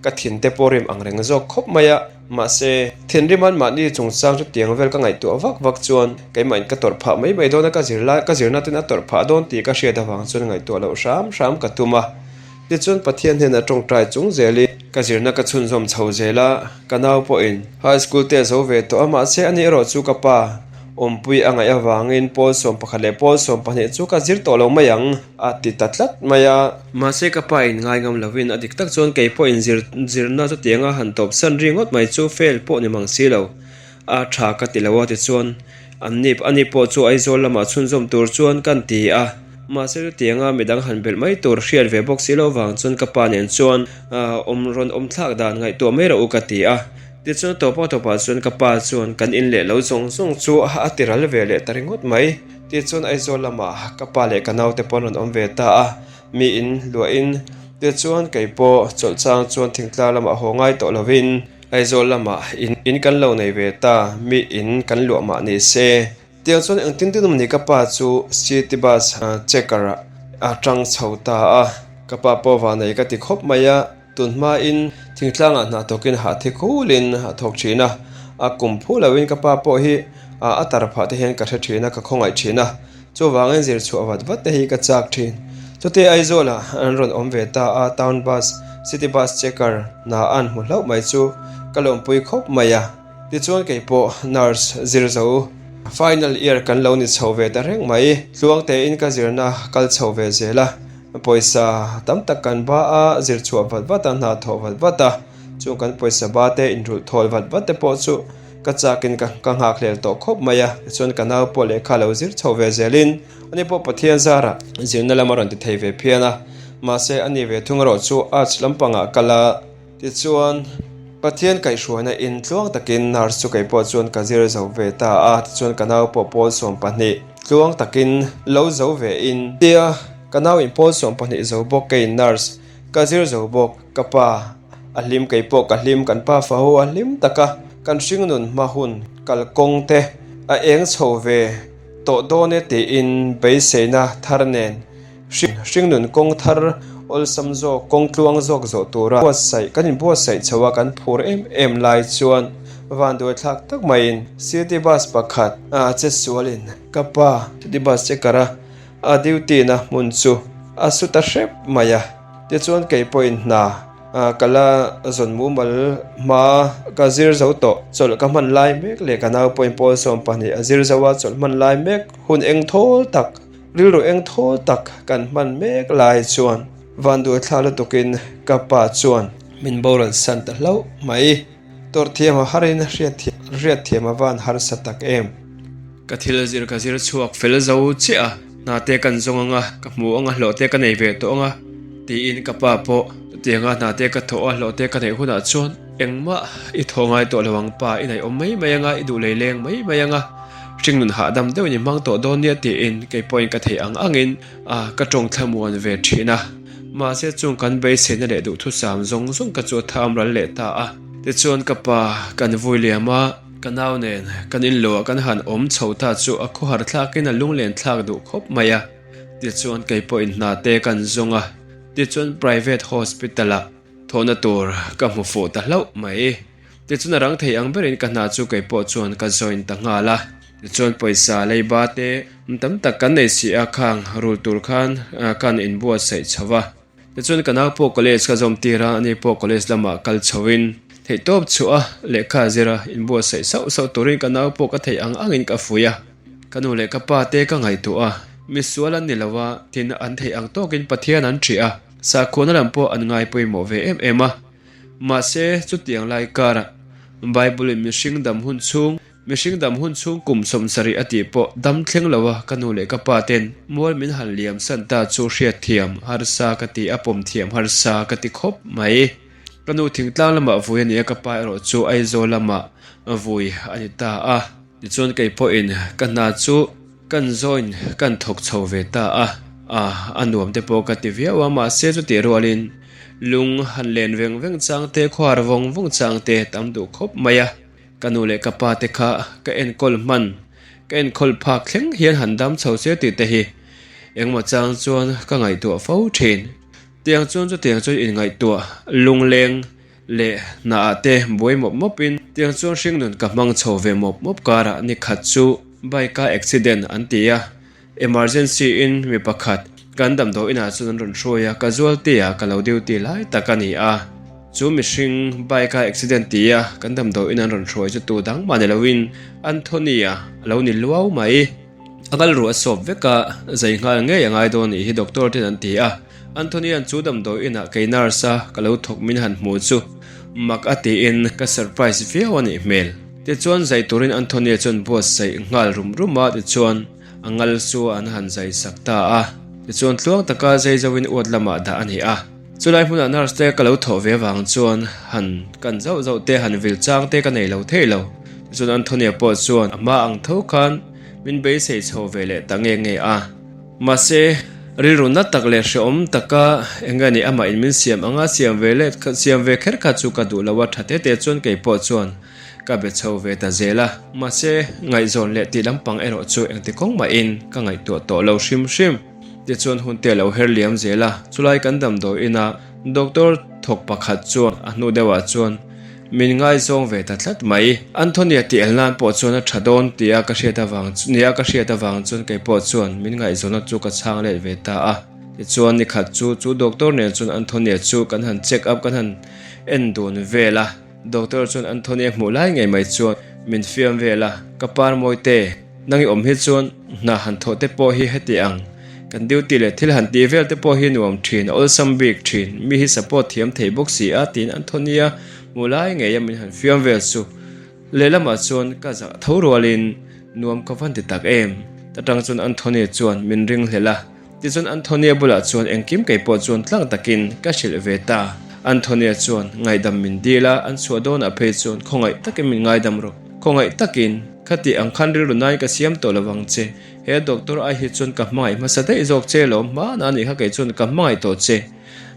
Ka thin te pawh rim ang reng zawk khawp mai a, mahse, thinriman mahni chungchang chu tiang vel ka ngaihtuah vak vak chuan keimahin ka tawrh phah mai mai dawn a, ka zir lai ka zirna ten a tawrh phah dawn tih ka hriat avang chuan ngaihtuah loh hram hram ka tum a. Tichuan Pathian hnenah tawngtai chung zelin ka zirna ka chhunzawm chho zel a, ka nau pawhin high school te a zo ve tawh a, mahse ani erawh chu ka pa awmpui a ngaih avangin pawl 11 leh pawl 12 chu ka zir tawh lo mai ang a ti ta tlat mai a. Mahse ka pa in ngai ngam lovin a dik tak chuan kei pawhin zir zirna chutianga han tawp san ri ngawt mai chu fail pawh ni mang si lo a tha ka ti lo a tichuan Anni ani pawh chu Aizawl lamah chhunzawm tur chuan kan ti a, mahse chutianga midang han belh mai tur hriat ve bawk si lo vang chuan ka pa nen chuan awm rawn awm thlak dan ngaihtuah mai rawh u ka ti a. Tichuan tawpa tawpah chuan ka pa chuan kan in leh lo zawng zawng chu a ti ral ve leh ta ringawt mai. Tichuan Aizawl lamah ka pa leh ka naute pawh an rawn awm ve ta a, mi in luahin tichuan kei pawh chawlh chang chuan thingtlang lamah haw ngai tawh lovin, Aizawl lamah in in kan lo nei ve ta, mi in kan luah mah ni se. Tiang chuan engtin tin awm ni ka pa chu city bus checker ah a tang chho ta a, ka pa pawh va nei ka ti khawp mai a, tun hma in thingtlang ah hna thawk in hah thi khul in a thawk thin a, a kum phu lo in ka pa pawh hi a tar phah te hian ka hre thin a, ka khawngaih thin a. Chuvangin zir chhuah vat vat te hi ka chak thin. Chutih Aizawlah an rawn awm ve ta a, town bus, city bus checker hna an hmu hlauh mai chu ka lawmpui khawp mai a. Tichuan kei pawh nurse zir zo final year kan lo ni chho ve ta reng mai. Tluang tein ka zirna kal chho ve zel a, pawisa tam tak kan ba a, zir chhuah vat vat a, hna thawh vat vat a, chung kan pawisa ba te inrulh thawl vat vat te pawh chu Ka chakin ka ka nghakhlel tawh khawp mai a, tichuan ka nau pawh lehkha lo zir chho ve zelin ani pawh Pathian zarah zirna lam a rawn ti thei ve phian a, mahse ani ve thung erawh chu arts lampangah kal a, tichuan Pathian kaihhruaina in tluang takin nurse chu kei pawh chuan ka zir zo ve ta a, tichuan ka nau pawh pawl 12 tluang takin lo zo ve in tia ka nau in pawl 12 zo bawk keiin nurse ka zir zo bawk ka pa. A hlim kei pawh ka hlim kan pa fa ho a hlim tak a, kan hringnun hma hun kal kawng te a eng chho ve tawh dawn e tiin beiseina thar nen hringnun kawng thar awlsam zawk kawng tluang zawk zawh tura buatsaih kan inbuatsaih chho a kan phur em em lai chuan. Vanduai thlak tak maiin city bus pakhat a che sualin ka pa city bus che kar a, a duty na hmun chu a su ta hrep mai a. Tichuan kei pawhin hna ka la zawn mumal hma ka zir zo tawh. Chawlh ka hman lai mek leh ka nau pawhin pawl 12 a zir zo a, chawlh hman lai mek hun eng thawl tak, rilru eng thawl tak kan hman mek lai chuan vanduai thla lutukin ka pa chuan min boral san ta hlauh mai. Tawrh thiam a harin hriat thiam a van harsa tak em? Ka thil zir ka zir chhuak fel zo chiah a, hna te kan zawng anga, ka hmu anga hlawh te ka nei ve tawh anga tiin ka pa pawh chutianga hna te ka thawh a hlawh te ka neih hunah chuan engmah i thaw ngai tawh lo ang pa i naih awm mai mai anga i duh lei leng mai mai anga hringnun hahdam deuhin i hmang tawh dawn nia tiin kei pawhin ka theih ang angin ka tawng thlamuan ve thin a. Mahse chung kan beiseina leh duhthusam zawng zawng ka chu a tham ral leh ta a. Tichuan ka pa kan vui liam a, ka nau nen kan inlo ah kan han awm chho ta chu a khawhar thlakin a lunglen thlak duh khawp mai a. Tichuan kei pawhin hna te kan zawng a, tichuan private hospital ah thawhna tur ka hmu fuh ta hlauh mai. Tichuan a rang thei ang berin ka hna chu kei pawh chuan ka join ta nghal a. Tichuan pawisa leiba te tam tak kan nei si a, khang rul tur khan kan inbuatsaih chho va. Tichuan ka nau pawh college ka zawm tir a, ani pawh college lamah kal chhoin theihtawp chhuah a, lehkha zira inbuatsaih sauh sauh turin ka nau pawh ka theih ang angin ka fuih a. Ka nu leh ka pa te ka ngaihtuah a, misual an ni lo a, tin an theih ang tawkin Pathian an ṭih a, sakhuana lam pawh an ngai pawimawh ve em em a. Mahse, chutiang lai karah Bible-in mihring dam hun chhung, Mihring dam hun chhung kum 70 a tih pawh dam thleng lo a ka nu leh ka pa ten mual min han liam san ta chu hriatthiam harsa ka ti a pawm thiam harsa ka ti khawp mai. Ka nu thingtlang lamah vui a ni a ka pa erawh chu Aizawl lamah vui a ni ta a. Tichuan kei pawhin ka hna chu kan join kan thawk chho ve ta a, a nuam te pawh ka ti viau a mahse chutih rualin lung han len veng veng chang te khuar vawng vawng chang te tam duh khawp mai a. Ka nu leh ka pa te kha ka enkawl hman, ka enkawl phak thleng hian han dam chho se tih te hi engmaw chang chuan ka ngaihtuah fo thin. Tiang chuan chutiang chuan inngaihtuah lungleng leh hnaah te buai mawp mawpin tiang chuan hringnun ka hmang chho ve mawp mawp karah ni khat chu bike a accident an ti a, Emergency in mi pakhat kan damdawi inah chuan an rawn hruai a, casualty ah ka lo duty lai tak a ni a. Chu mihring bike a accident ti a kan damdawi in an rawn hruai chu tu dang mah ni loin Anthony a lo ni luau mai. A kal ruah a sawp vek a, zai nghal ngei a ngai dawn nih hi doctor ten an ti a. Anthony an chu damdawi inah kei nurse a ka lo thawk min han hmu chu mak a tiin ka surprise viau a nih hmel. Tichuan zai turin Anthony chuan buatsaih nghal rum rum a tichuan A ngal chu an han zai sak ta a, tichuan tluang taka zai zoin uat lamah dah a ni a. Chulai hmunah nurse te ka lo thawh ve avang chuan han kan zauh zauh te, han vil chang te ka nei lo thei lo. Tichuan Antonia pawh chuan a hma ang tho khan min beisei chho ve leh ta nge nge a. Mahse, rilru nat tak leh hrehawm taka eng nge ni amah in min siam anga siam ve leh siam ve kher kha chu ka duh lo a, tha te te chuan kei pawh chuan Ka be chho ve ta zel a, mahse ngaihzawn leh tih lampang erawh chu engti kawng mahin ka ngaihtuah tawh lo hrim hrim. Tichuan hun te a lo her liam zel a, chulai kan damdawi ina doctor thawk pakhat chuan a hnu deuhah chuan min ngaizawng ve ta tlat mai. Anthony-a tih el nan pawh chuan a tha dawn tia ka hriat avang nia ka hriat avang chuan kei pawh chuan min ngaihzawnna chu ka chhang let ve ta a. Tichuan nikhat chu chu doctor nen chuan Anthony-a chu kan han check up kan han en dun vel a. Doctor chuan Anthony a hmuh lai ngei mai chuan min fiam vel a, Ka par mawite, nang i awm hi chuan hna han thawh te pawh hi heti ang, kan duty leh thil han tih vel te pawh hi nuam thin, a awlsam bik thin, mi hi support thiam thei bawk si a tiin Anthony a hmuh lai ngei a min han fiam vel chu lehlamah chuan ka zah tho rualin nuam ka van ti tak em. Ta tang chuan Anthony chuan min ringhlel a. Tichuan Antonia bulah chuan engkim kei pawh chuan tlang takin ka hrilh ve ta. Antonia chuan ngaihdam min dil a, an chhuah dawnah phei chuan khawngaih takin min ngaidam rawh. Khawngaih takin, khati ang khan rilru nain ka siam tawh lo vang che. He doctor ai hi chuan ka hmangaih hmasa daih zawk che lo, hmanah anih kha kei chuan ka hmangaih tawh che.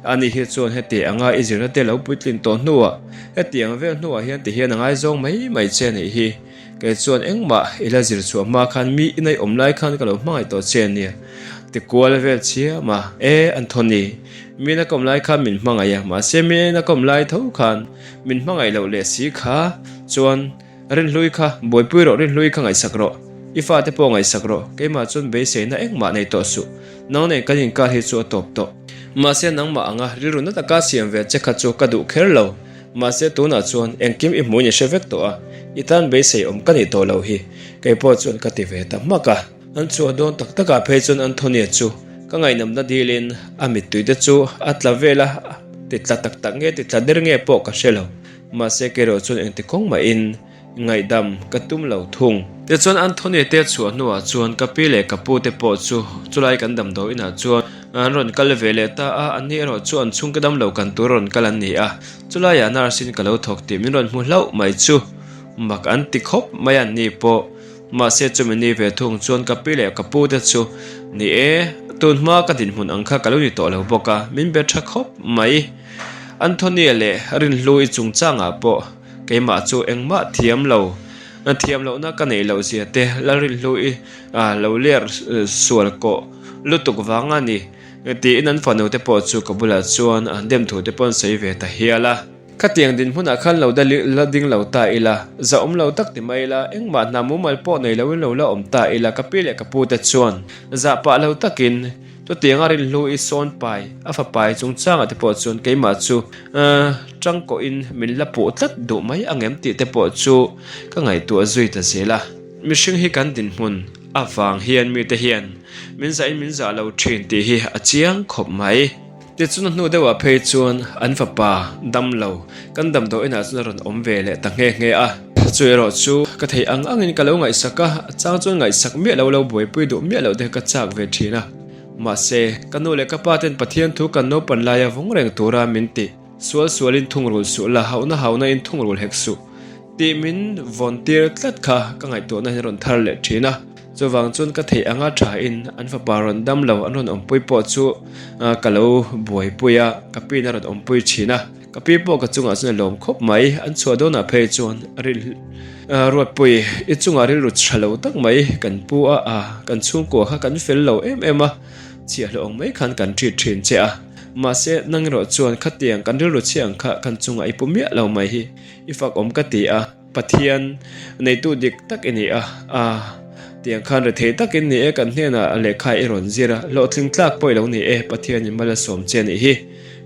Ani hi chuan heti anga i zirna te lo puitlin tawh hnuah, heti ang vel hnuah hian tihian a ngaizawng mai mai che anih hi. Kei chuan engmah i la zir chhuah hma khan mi inei awm lai khan ka lo hmangaih tawh che ania ti kual vel chiam a. E Anthony, mi ina ka awm lai khan min hmangaih a, mahse mi ina ka awm lai tho khan min hmangaih loh leh si kha chuan. Rinhlui kha buaipui rawh, Rinhlui kha ngaihsak rawh, i fate pawh ngaihsak rawh, keimah chuan beiseina engmah nei tawh suh, nang nen kan inkar hi chu a tawp tawh. Mahse nangmah anga rilru na taka siam ve che kha chu ka duh kher lo, mahse tunah chuan engkim i hmuin i hre vek tawh a, i tan beisei awm ka nih tawh loh hi, kei pawh chuan ka ti ve ta hmak a. An chhuah dawn tak takah phei chuan Anthony-a chu ka ngaihnamna dilin a mittui te chu a tla vel a, ti tla tak tak nge ti tla der nge pawh ka hre lo. Mahse kerawh chuan engti kawng mahin ngaihdam ka tum lo thung. Tichuan Anthony te chhuah hnuah chuan ka pi leh ka pu te pawh chu chulai kan damdawi inah chuan an rawn kal ve leh ta a, anni erawh chu an chhungte damlo kan tur rawn kal an ni a, chulaiah nurse in ka lo thawk tih min rawn hmu hlauh mai chu mak an ti khawp mai a, anni pawh mahse chumi ni ve thung chuan ka pi leh ka pu te chu ni e, tun hma ka dinhmun ang kha ka lo ni tawh lo bawk a, min be tha khawp mai. Anthony-a leh Rinhlui chungchangah pawh keimah chu engmah thiam lo, thiam lohna ka neih loh zia te Lalrinhlui lo ler sual kawh lutuk vang a ni tiin an fanu te pawh chu ka bulah chuan an dem thu te pawh an sawi ve ta hial a. Khatiang dinhmunah khan lo la ding lo ta ila, zahawm lo tak ti mai ila, engmah hna mumal pawh nei loin lo la awm ta ila ka pi leh ka pu te chuan zah pah lo takin Chutianga rinhlu i sawn pai a fapai chungchangah te pawh chuan keimah chu tangkawhin min la puh tlat duh mai angem tih te pawh chu ka ngaihtuah zui ta zel a. Mihring hi kan dinhmun avang hian mite hian min zahin min zah lo thin tih hi a chiang khawp mai. Tichuan a hnu deuhah phei chuan an fapa dam lo kan damdawi inah chuan a rawn awm ve leh ta nghe nghe a. Chu erawh chu ka theih ang angin ka lo ngaihsak a, a chang chuan ngaihsak miah lo lo buaipui duh miah loh te ka chak ve thin a. Mahse, ka nu leh ka pa ten Pathian thu kan naupan laia vawng reng tura min ti. Sual sualin thungrul suh la, hauhna hauhna in thungrul hek suh tih min vawn tir tlat kha ka ngaihtuahna hian a rawn thar leh thin a. Chuvang chuan ka theih anga thain an fapa rawn dam lo an rawn awmpui pawh chu ka lo buaipui a, ka piin a rawn awmpui thin a. Ka pi pawh ka chungah chuan a lawm khawp mai, an chhuah dawnah phei chuan Ruatpui i chungah rilru tha lo tak mai kan pu a, a kan chhungkua kha kan fel lo em em a, chhiahhlawh ang mai khan kan treat thin che a, mahse nang erawh chuan khatiang kan rilru chhia ang kha kan chungah i pu miah lo mai hi i fak awm ka ti a. Pathian neitu dik tak i ni a, a tiang khan rethei takin ni e, kan hnenah lehkha i rawn zir a, hlawhtling tlak pawh i lo ni e, Pathianin mal a sawm che a nih hi.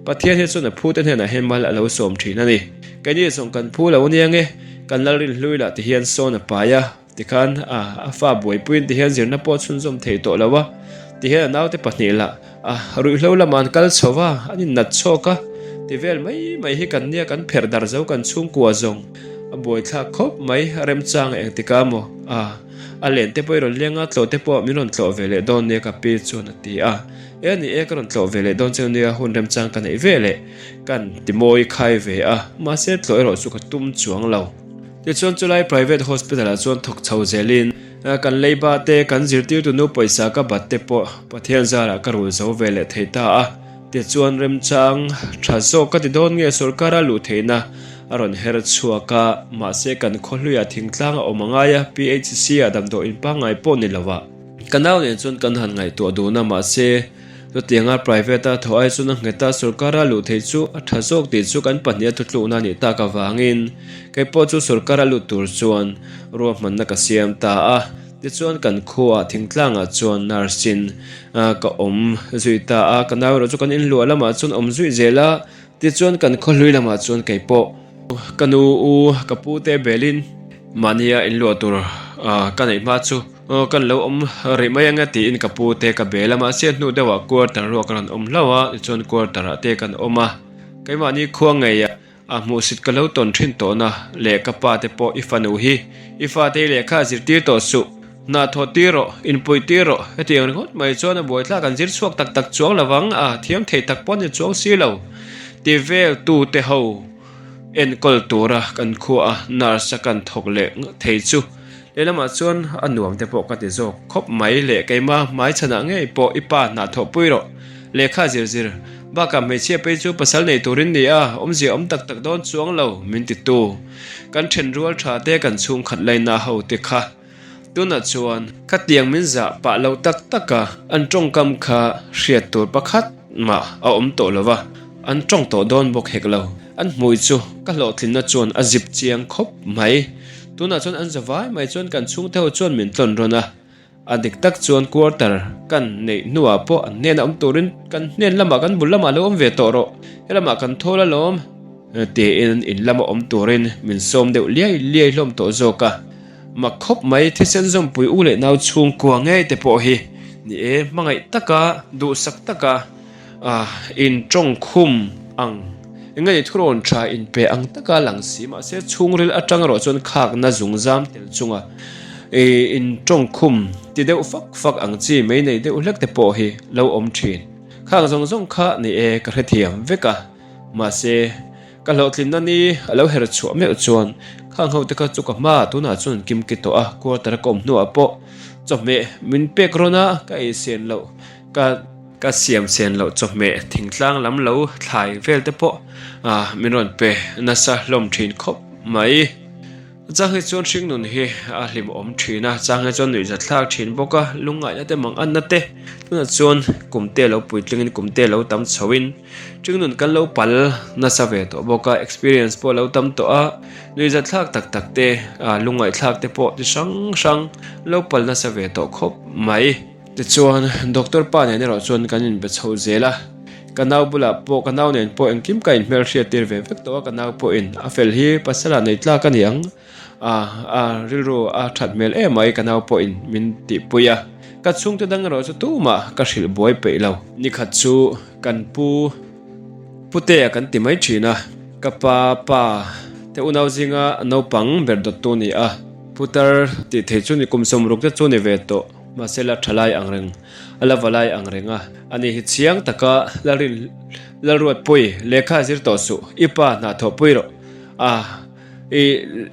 Pathian hi chuan a phute hnenah hian mal a lo sawm thin a ni. Keini zawng kan phu lo ania nge, kan Lalrinhlui lah tihian sawn a pai a, tikhan a a fa buaipuiin tihian zirna pawh a chhunzawm thei tawh lo a, tihian a naute pahnih lah A ruihhlo lamah an kal chho va, an innat chhawk a, ti vel mai mai hi kan nia kan pherh darh zo kan chhungkua zawng a buaithlak khawp mai, remchang engtik a maw? A, a len te pawh i rawn leng a, tlawh te pawh min rawn tlawh ve leh dawn nia ka pi chuan a ti a, e ni e ka rawn tlawh ve leh dawn cheu nia hun remchang ka neih ve leh kan ti mawi khai ve a, mahse tlawh erawh chu ka tum chuang lo. Tichuan chulai private hospital ah chuan thawk chho zelin kan leiba te kan zirtirtu nu pawisa ka bat te pawh Pathian zarah ka rul zo ve leh thei ta a, tichuan remchang tha zawk ka ti dawn nge sorkara luh theihna a rawn her chhuak a, mahse kan khawhluiah thingtlang a awm angai a, PHC ah damdawiin pangngai pawh ni lo ah. Ka nau nen chuan kan han ngaihtuah dun a, mahse chutianga private a thawh ai chuan a nghet a, sorkara luh theih chu a tha zawk tih chu kan pahniha thutlukna a nih tak avangin kei pawh chu sorkara lut tur chuan ruahmanna ka siam ta a. Tichuan kan khuaah thingtlangah chuan nurse in ka awm zui ta a, ka nau erawh chu kan inluah lamah chuan awm zui zel a, tichuan kan khawhlui lamah chuan kei pawh ka nu u ka pu te belin mahnia inluah tur ka neih hma chu kan lo awm rih mai ang e tiin ka pu te ka bel a, mahse hnu deuhah quarter ruak a rawn awm hlauh a, tichuan quarter ah te kan awm a, keimahni khua ngeiah A hmuhsit ka lo tawn thin tawhna leh ka pa te pawh i fanu hi i fate i lehkha zirtir tawh suh, hna thawh tir rawh, inpuih tir rawh, hetiang ringawt mai chuan a buaithlak an zir chhuak tak tak chuang lovang a, thiam thei tak pawh ni chuang si lo ti vel tu te ho enkawl tura kan khua a nurse a kan thawk leh thei chu lehlamah chuan a nuam te pawh ka ti zawk khawp mai leh keima hmaichhanah ngei pawh i pa hna thawh pui rawh. Lehkha zir zir bakah hmeichhia phei chu pasal nei turin ni a, awmzia awm tak tak dawn chuang lo min ti tu. Kan then rual tha te kan chhungkhat laina ho te kha tunah chuan khatiang min zah pah lo tak tak a, an tawngkam kha hriat tur pakhat mah a awm tawh lo va, an tawng tawh dawn bawk hek lo. An hmui chu ka hlawhtlinna chuan a zip chiang khawp mai. Tunah chuan an zavai mai chuan kan chhungte ho chuan min tlawn rawn a. A dik tak chuan quarter kan neih hnuah pawh an hnenah awm turin kan hnen lamah kan bul lamah lo awm ve tawh rawh, helamah kan thawl alawm tiin in lama awm turin min sawm deuh liai liai hlawm tawh zawk a. Mak khawp mai thisen zawmpui u leh nau chhungkua ngei te pawh hi ni e, hmangaih taka duhsak taka in tawngkhum ang eng nge ni thurawn tha in pe ang taka lang si mahse chhungril atang erawh chuan khakna zungzam tel chunga ih in tawngkhum ti deuh fak fak ang chi mai nei deuh hlek te pawh hi lo awm thin. Khang zawng zawng kha ni e ka hrethiam vek a mahse Ka hlawhtlinna ni a lo her chhuah meuh chuan khang ho te kha chu ka hma tunah chuan an kim ki tawh a, quarter a ka awm hnuah pawh chawhmeh min pek rawn a, ka ei sen loh ka ka siam sen loh chawhmeh thingtlang lam lo thlai vel te pawh ah min rawn pe nasa hlawm thin khawp mai. Chang hi chuan hringnun hi a hlimawm thin a, chang hi chuan nuihzat thlak thin bawk a, lungngaihna te manganna te tunah chuan kum te lo puitlingin kum te lo tam chhoin hringnun kan lo pal nasa ve tawh bawk a, experience pawh a lo tam tawh a, nuihzat thlak tak tak te ah lungngaihthlak te pawh ti hrang hrang lo pal nasa ve tawh khawp mai. Tichuan doctor pa nen erawh chuan kan inbe chho zel a, ka nau bulah pawh ka nau nen pawh engkim ka inhmelhriat tir ve vek tawh a, ka nau pawhin a fel hi pasal ah nei tlak a ni ang a, a rilru a that hmel em mai ka nau pawhin min tihpui a, ka chhungte dang erawh chu tumah ka hrilh buai peih lo. Nikhat chu kan pu Putea kan ti mai thin a, ka pa pa te unau zinga naupang ber dawttu a ni a, putar tih theih chu ni kum 60 te chu ni ve tawh. Mahse la tha lai ang reng, a la va lai ang reng a. Ani hi chiang taka Lalrin Lalruatpui lehkha zir tawh suh, i pa hna thawhpui rawh. A, i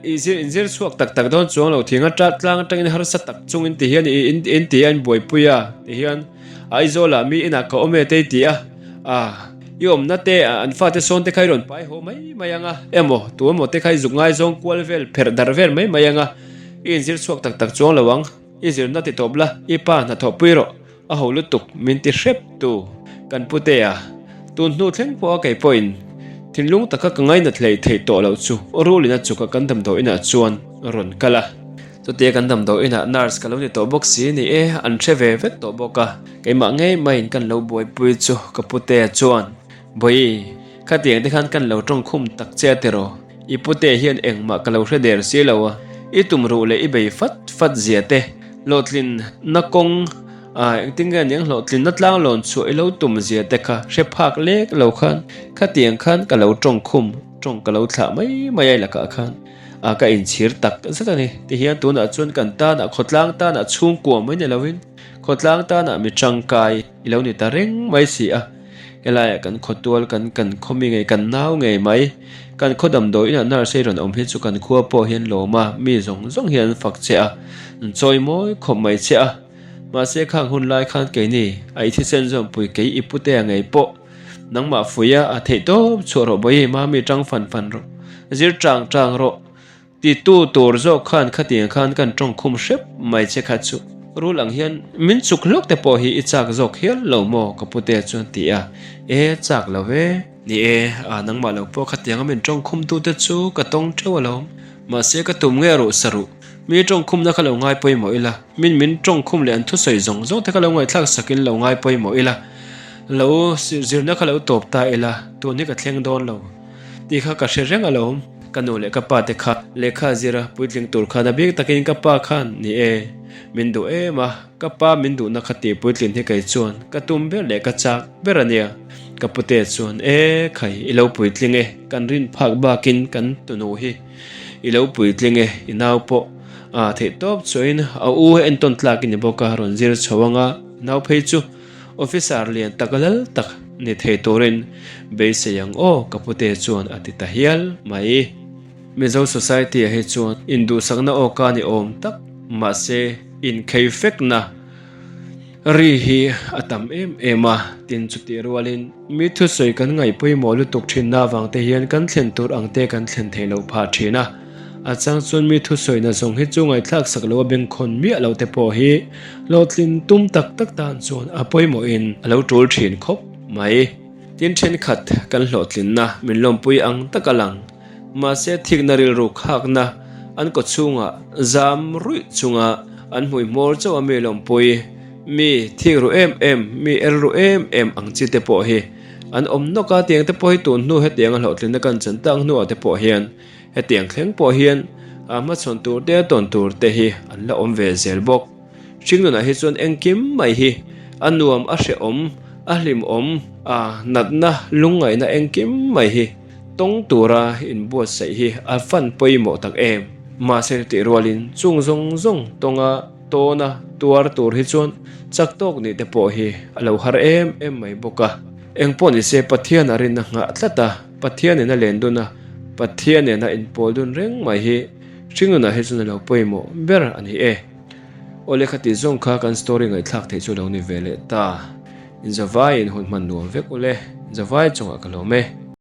i zir inzir chhuak tak tak dawn chuang lo thing a tlang atangin harsa tak chungin ti hian i in in ti a in buaipui a ti hian Aizawlah mi inah ka awm e te i ti a, a i awmna te an fate sawn te kha i rawn pai haw mai mai ang a, emaw tu emaw te kha i zuk ngaizawng kual vel pherh darh vel mai mai ang a, i inzir chhuak tak tak chuang lo ang. I zirna ti tawp la, i pa hna thawhpui rawh, a ho lutuk min ti hrep tu kan putea. Tun hnu thleng pawha kei pawhin thinlung taka ka ngainat hlei theih tawh loh chu Rulina chuka kan damdawi inah chuan rawn kal a. Chutia kan damdawi inah nurse ka lo ni tawh bawk si ni e, an hre ve vek tawh bawk a, keimah ngei maiin kan lo buaipui chu ka putea chuan, Bawi, khatiang te khan kan lo tawngkhum tak che a tiraw? I pute hian engmah ka lo hre der si lo a, i tum ruh leh i bei fat fat zia te, hlawhtlin na kawng ah engtin nge aniang hlawhtlin na tlang lawn chhuah i lo tum zia te kha hre phak lek lo khan khatiang khan ka lo tawng khum tawng ka lo thlah mai mai a i lakah khan ah ka inchhir tak zet a ni. Tihian tunah chuan kan tanah khawtlang tanah chhungkua mai ni lovin khawtlang tanah mi tangkai i lo ni ta reng mai si a. Helaiah kan khawtual kan kan khaw mi ngei kan nau ngei mai. Kan khaw damdawi inah nurse hi rawn awm hi chu kan khua pawh hian lawm a, mi zawng zawng hian an fak che a, an chawi mawi khawp mai che a. Mahse khang hun lai khan keini a i thisen zawmpui kei i putea ngei pawh nangmah fuia a theih tawp chhuah rawh bawi mami tang fan fan rawh, zir tang tang rawh. Titu tur zawk khan khatiang khan kan tawng khum hrep mai che kha chu rul ang hian min chuk hlawk te pawh hi i chak zawk hial lo maw ka pute chuan ti a, e chak lo ve. Ni e, a nangmah lo pawh khatiang a min tawng khum tu te chu ka tawng teuh alawm, mahse ka tum nge ruh sa ruh, mi tawng khumna kha lo ngai pawimawh ila, min min tawng khum leh an thusawi zawng zawng te kha lo ngaihthlak sakin lo ngai pawimawh ila, lo zirna kha lo tawp ta ila, tun hi ka thleng dawn lo. Tih kha ka hre reng alawm. Ka nu leh ka pa te kha lehkha zira puitling tur khan a bik takin ka pa khan ni e, min duh em a, ka pa min duhna kha tih puitlin hi kei chuan ka tum ber leh ka chak ber a nia. Ka pute chuan e khai i lo puitling e, kan rin phak bakin kan tunu hi i lo puitling e, i nau pawh a theih tawp chuain a u entawn tlak i ni bawk a rawn zir chho anga nau phei chu Officer lian tak lal tak ni thei turin beisei ang aw ka pute chuan a ti ta hial mai. Mizo society ah hi chuan induhsakna awka ni awm tak mahse inkhei fekna ri hi a tam em em a, tin chutih rualin mi thusawi kan ngaih pawimawh lutuk thinna avang te hian kan thlen tur ang te kan thlen theih loh phah thin a. A chang chuan mi thusawina zawng hi chu ngaihthlak sak lo a bengkhawn miah lo te pawh hi hlawhtlin tum tak tak tan chuan a pawimawhin a lo tul thin khawp mai. Tin thenkhat kan hlawhtlinna min lawmpui ang tak a lang. Mahse thikna rilru khakna An kawchhungah zam ruih chunga an hmui hmawr chauh a mi lawmpui, mi thik ru em em, mi er ru em em ang chi te pawh hi an awm nawk a, tiang te pawh hi tun hnu hetianga hlawhtlinna kan chan tak hnuah te pawh hian hetiang thleng pawh hian a hmachhawn tur te tawn tur te hi an la awm ve zel bawk. Hringnunah hi chuan engkim mai hi a nuam, a hrehawm, a hlimawm, a natna, lungngaihna engkim mai hi tawng tura inbuatsaih hi a fan pawimawh tak em. Mahse chutih rualin chung zawng zawng tawnga tawna tuar tur hi chuan chak tawk nih te pawh hi a lo har em em mai bawk a. Engpawh nise Pathian a rinna nghah tlat a, Pathian nena len dun a, Pathian nena inpawl dun reng mai hi hringnunah hi chuan a lo pawimawh ber a ni e. Aw lehkha tih zawng kha kan story ngaihthlak theih chu lo ni ve leh ta. Inzavaiin hun hman nuam vek ule, inzavai chungah ka lawm e.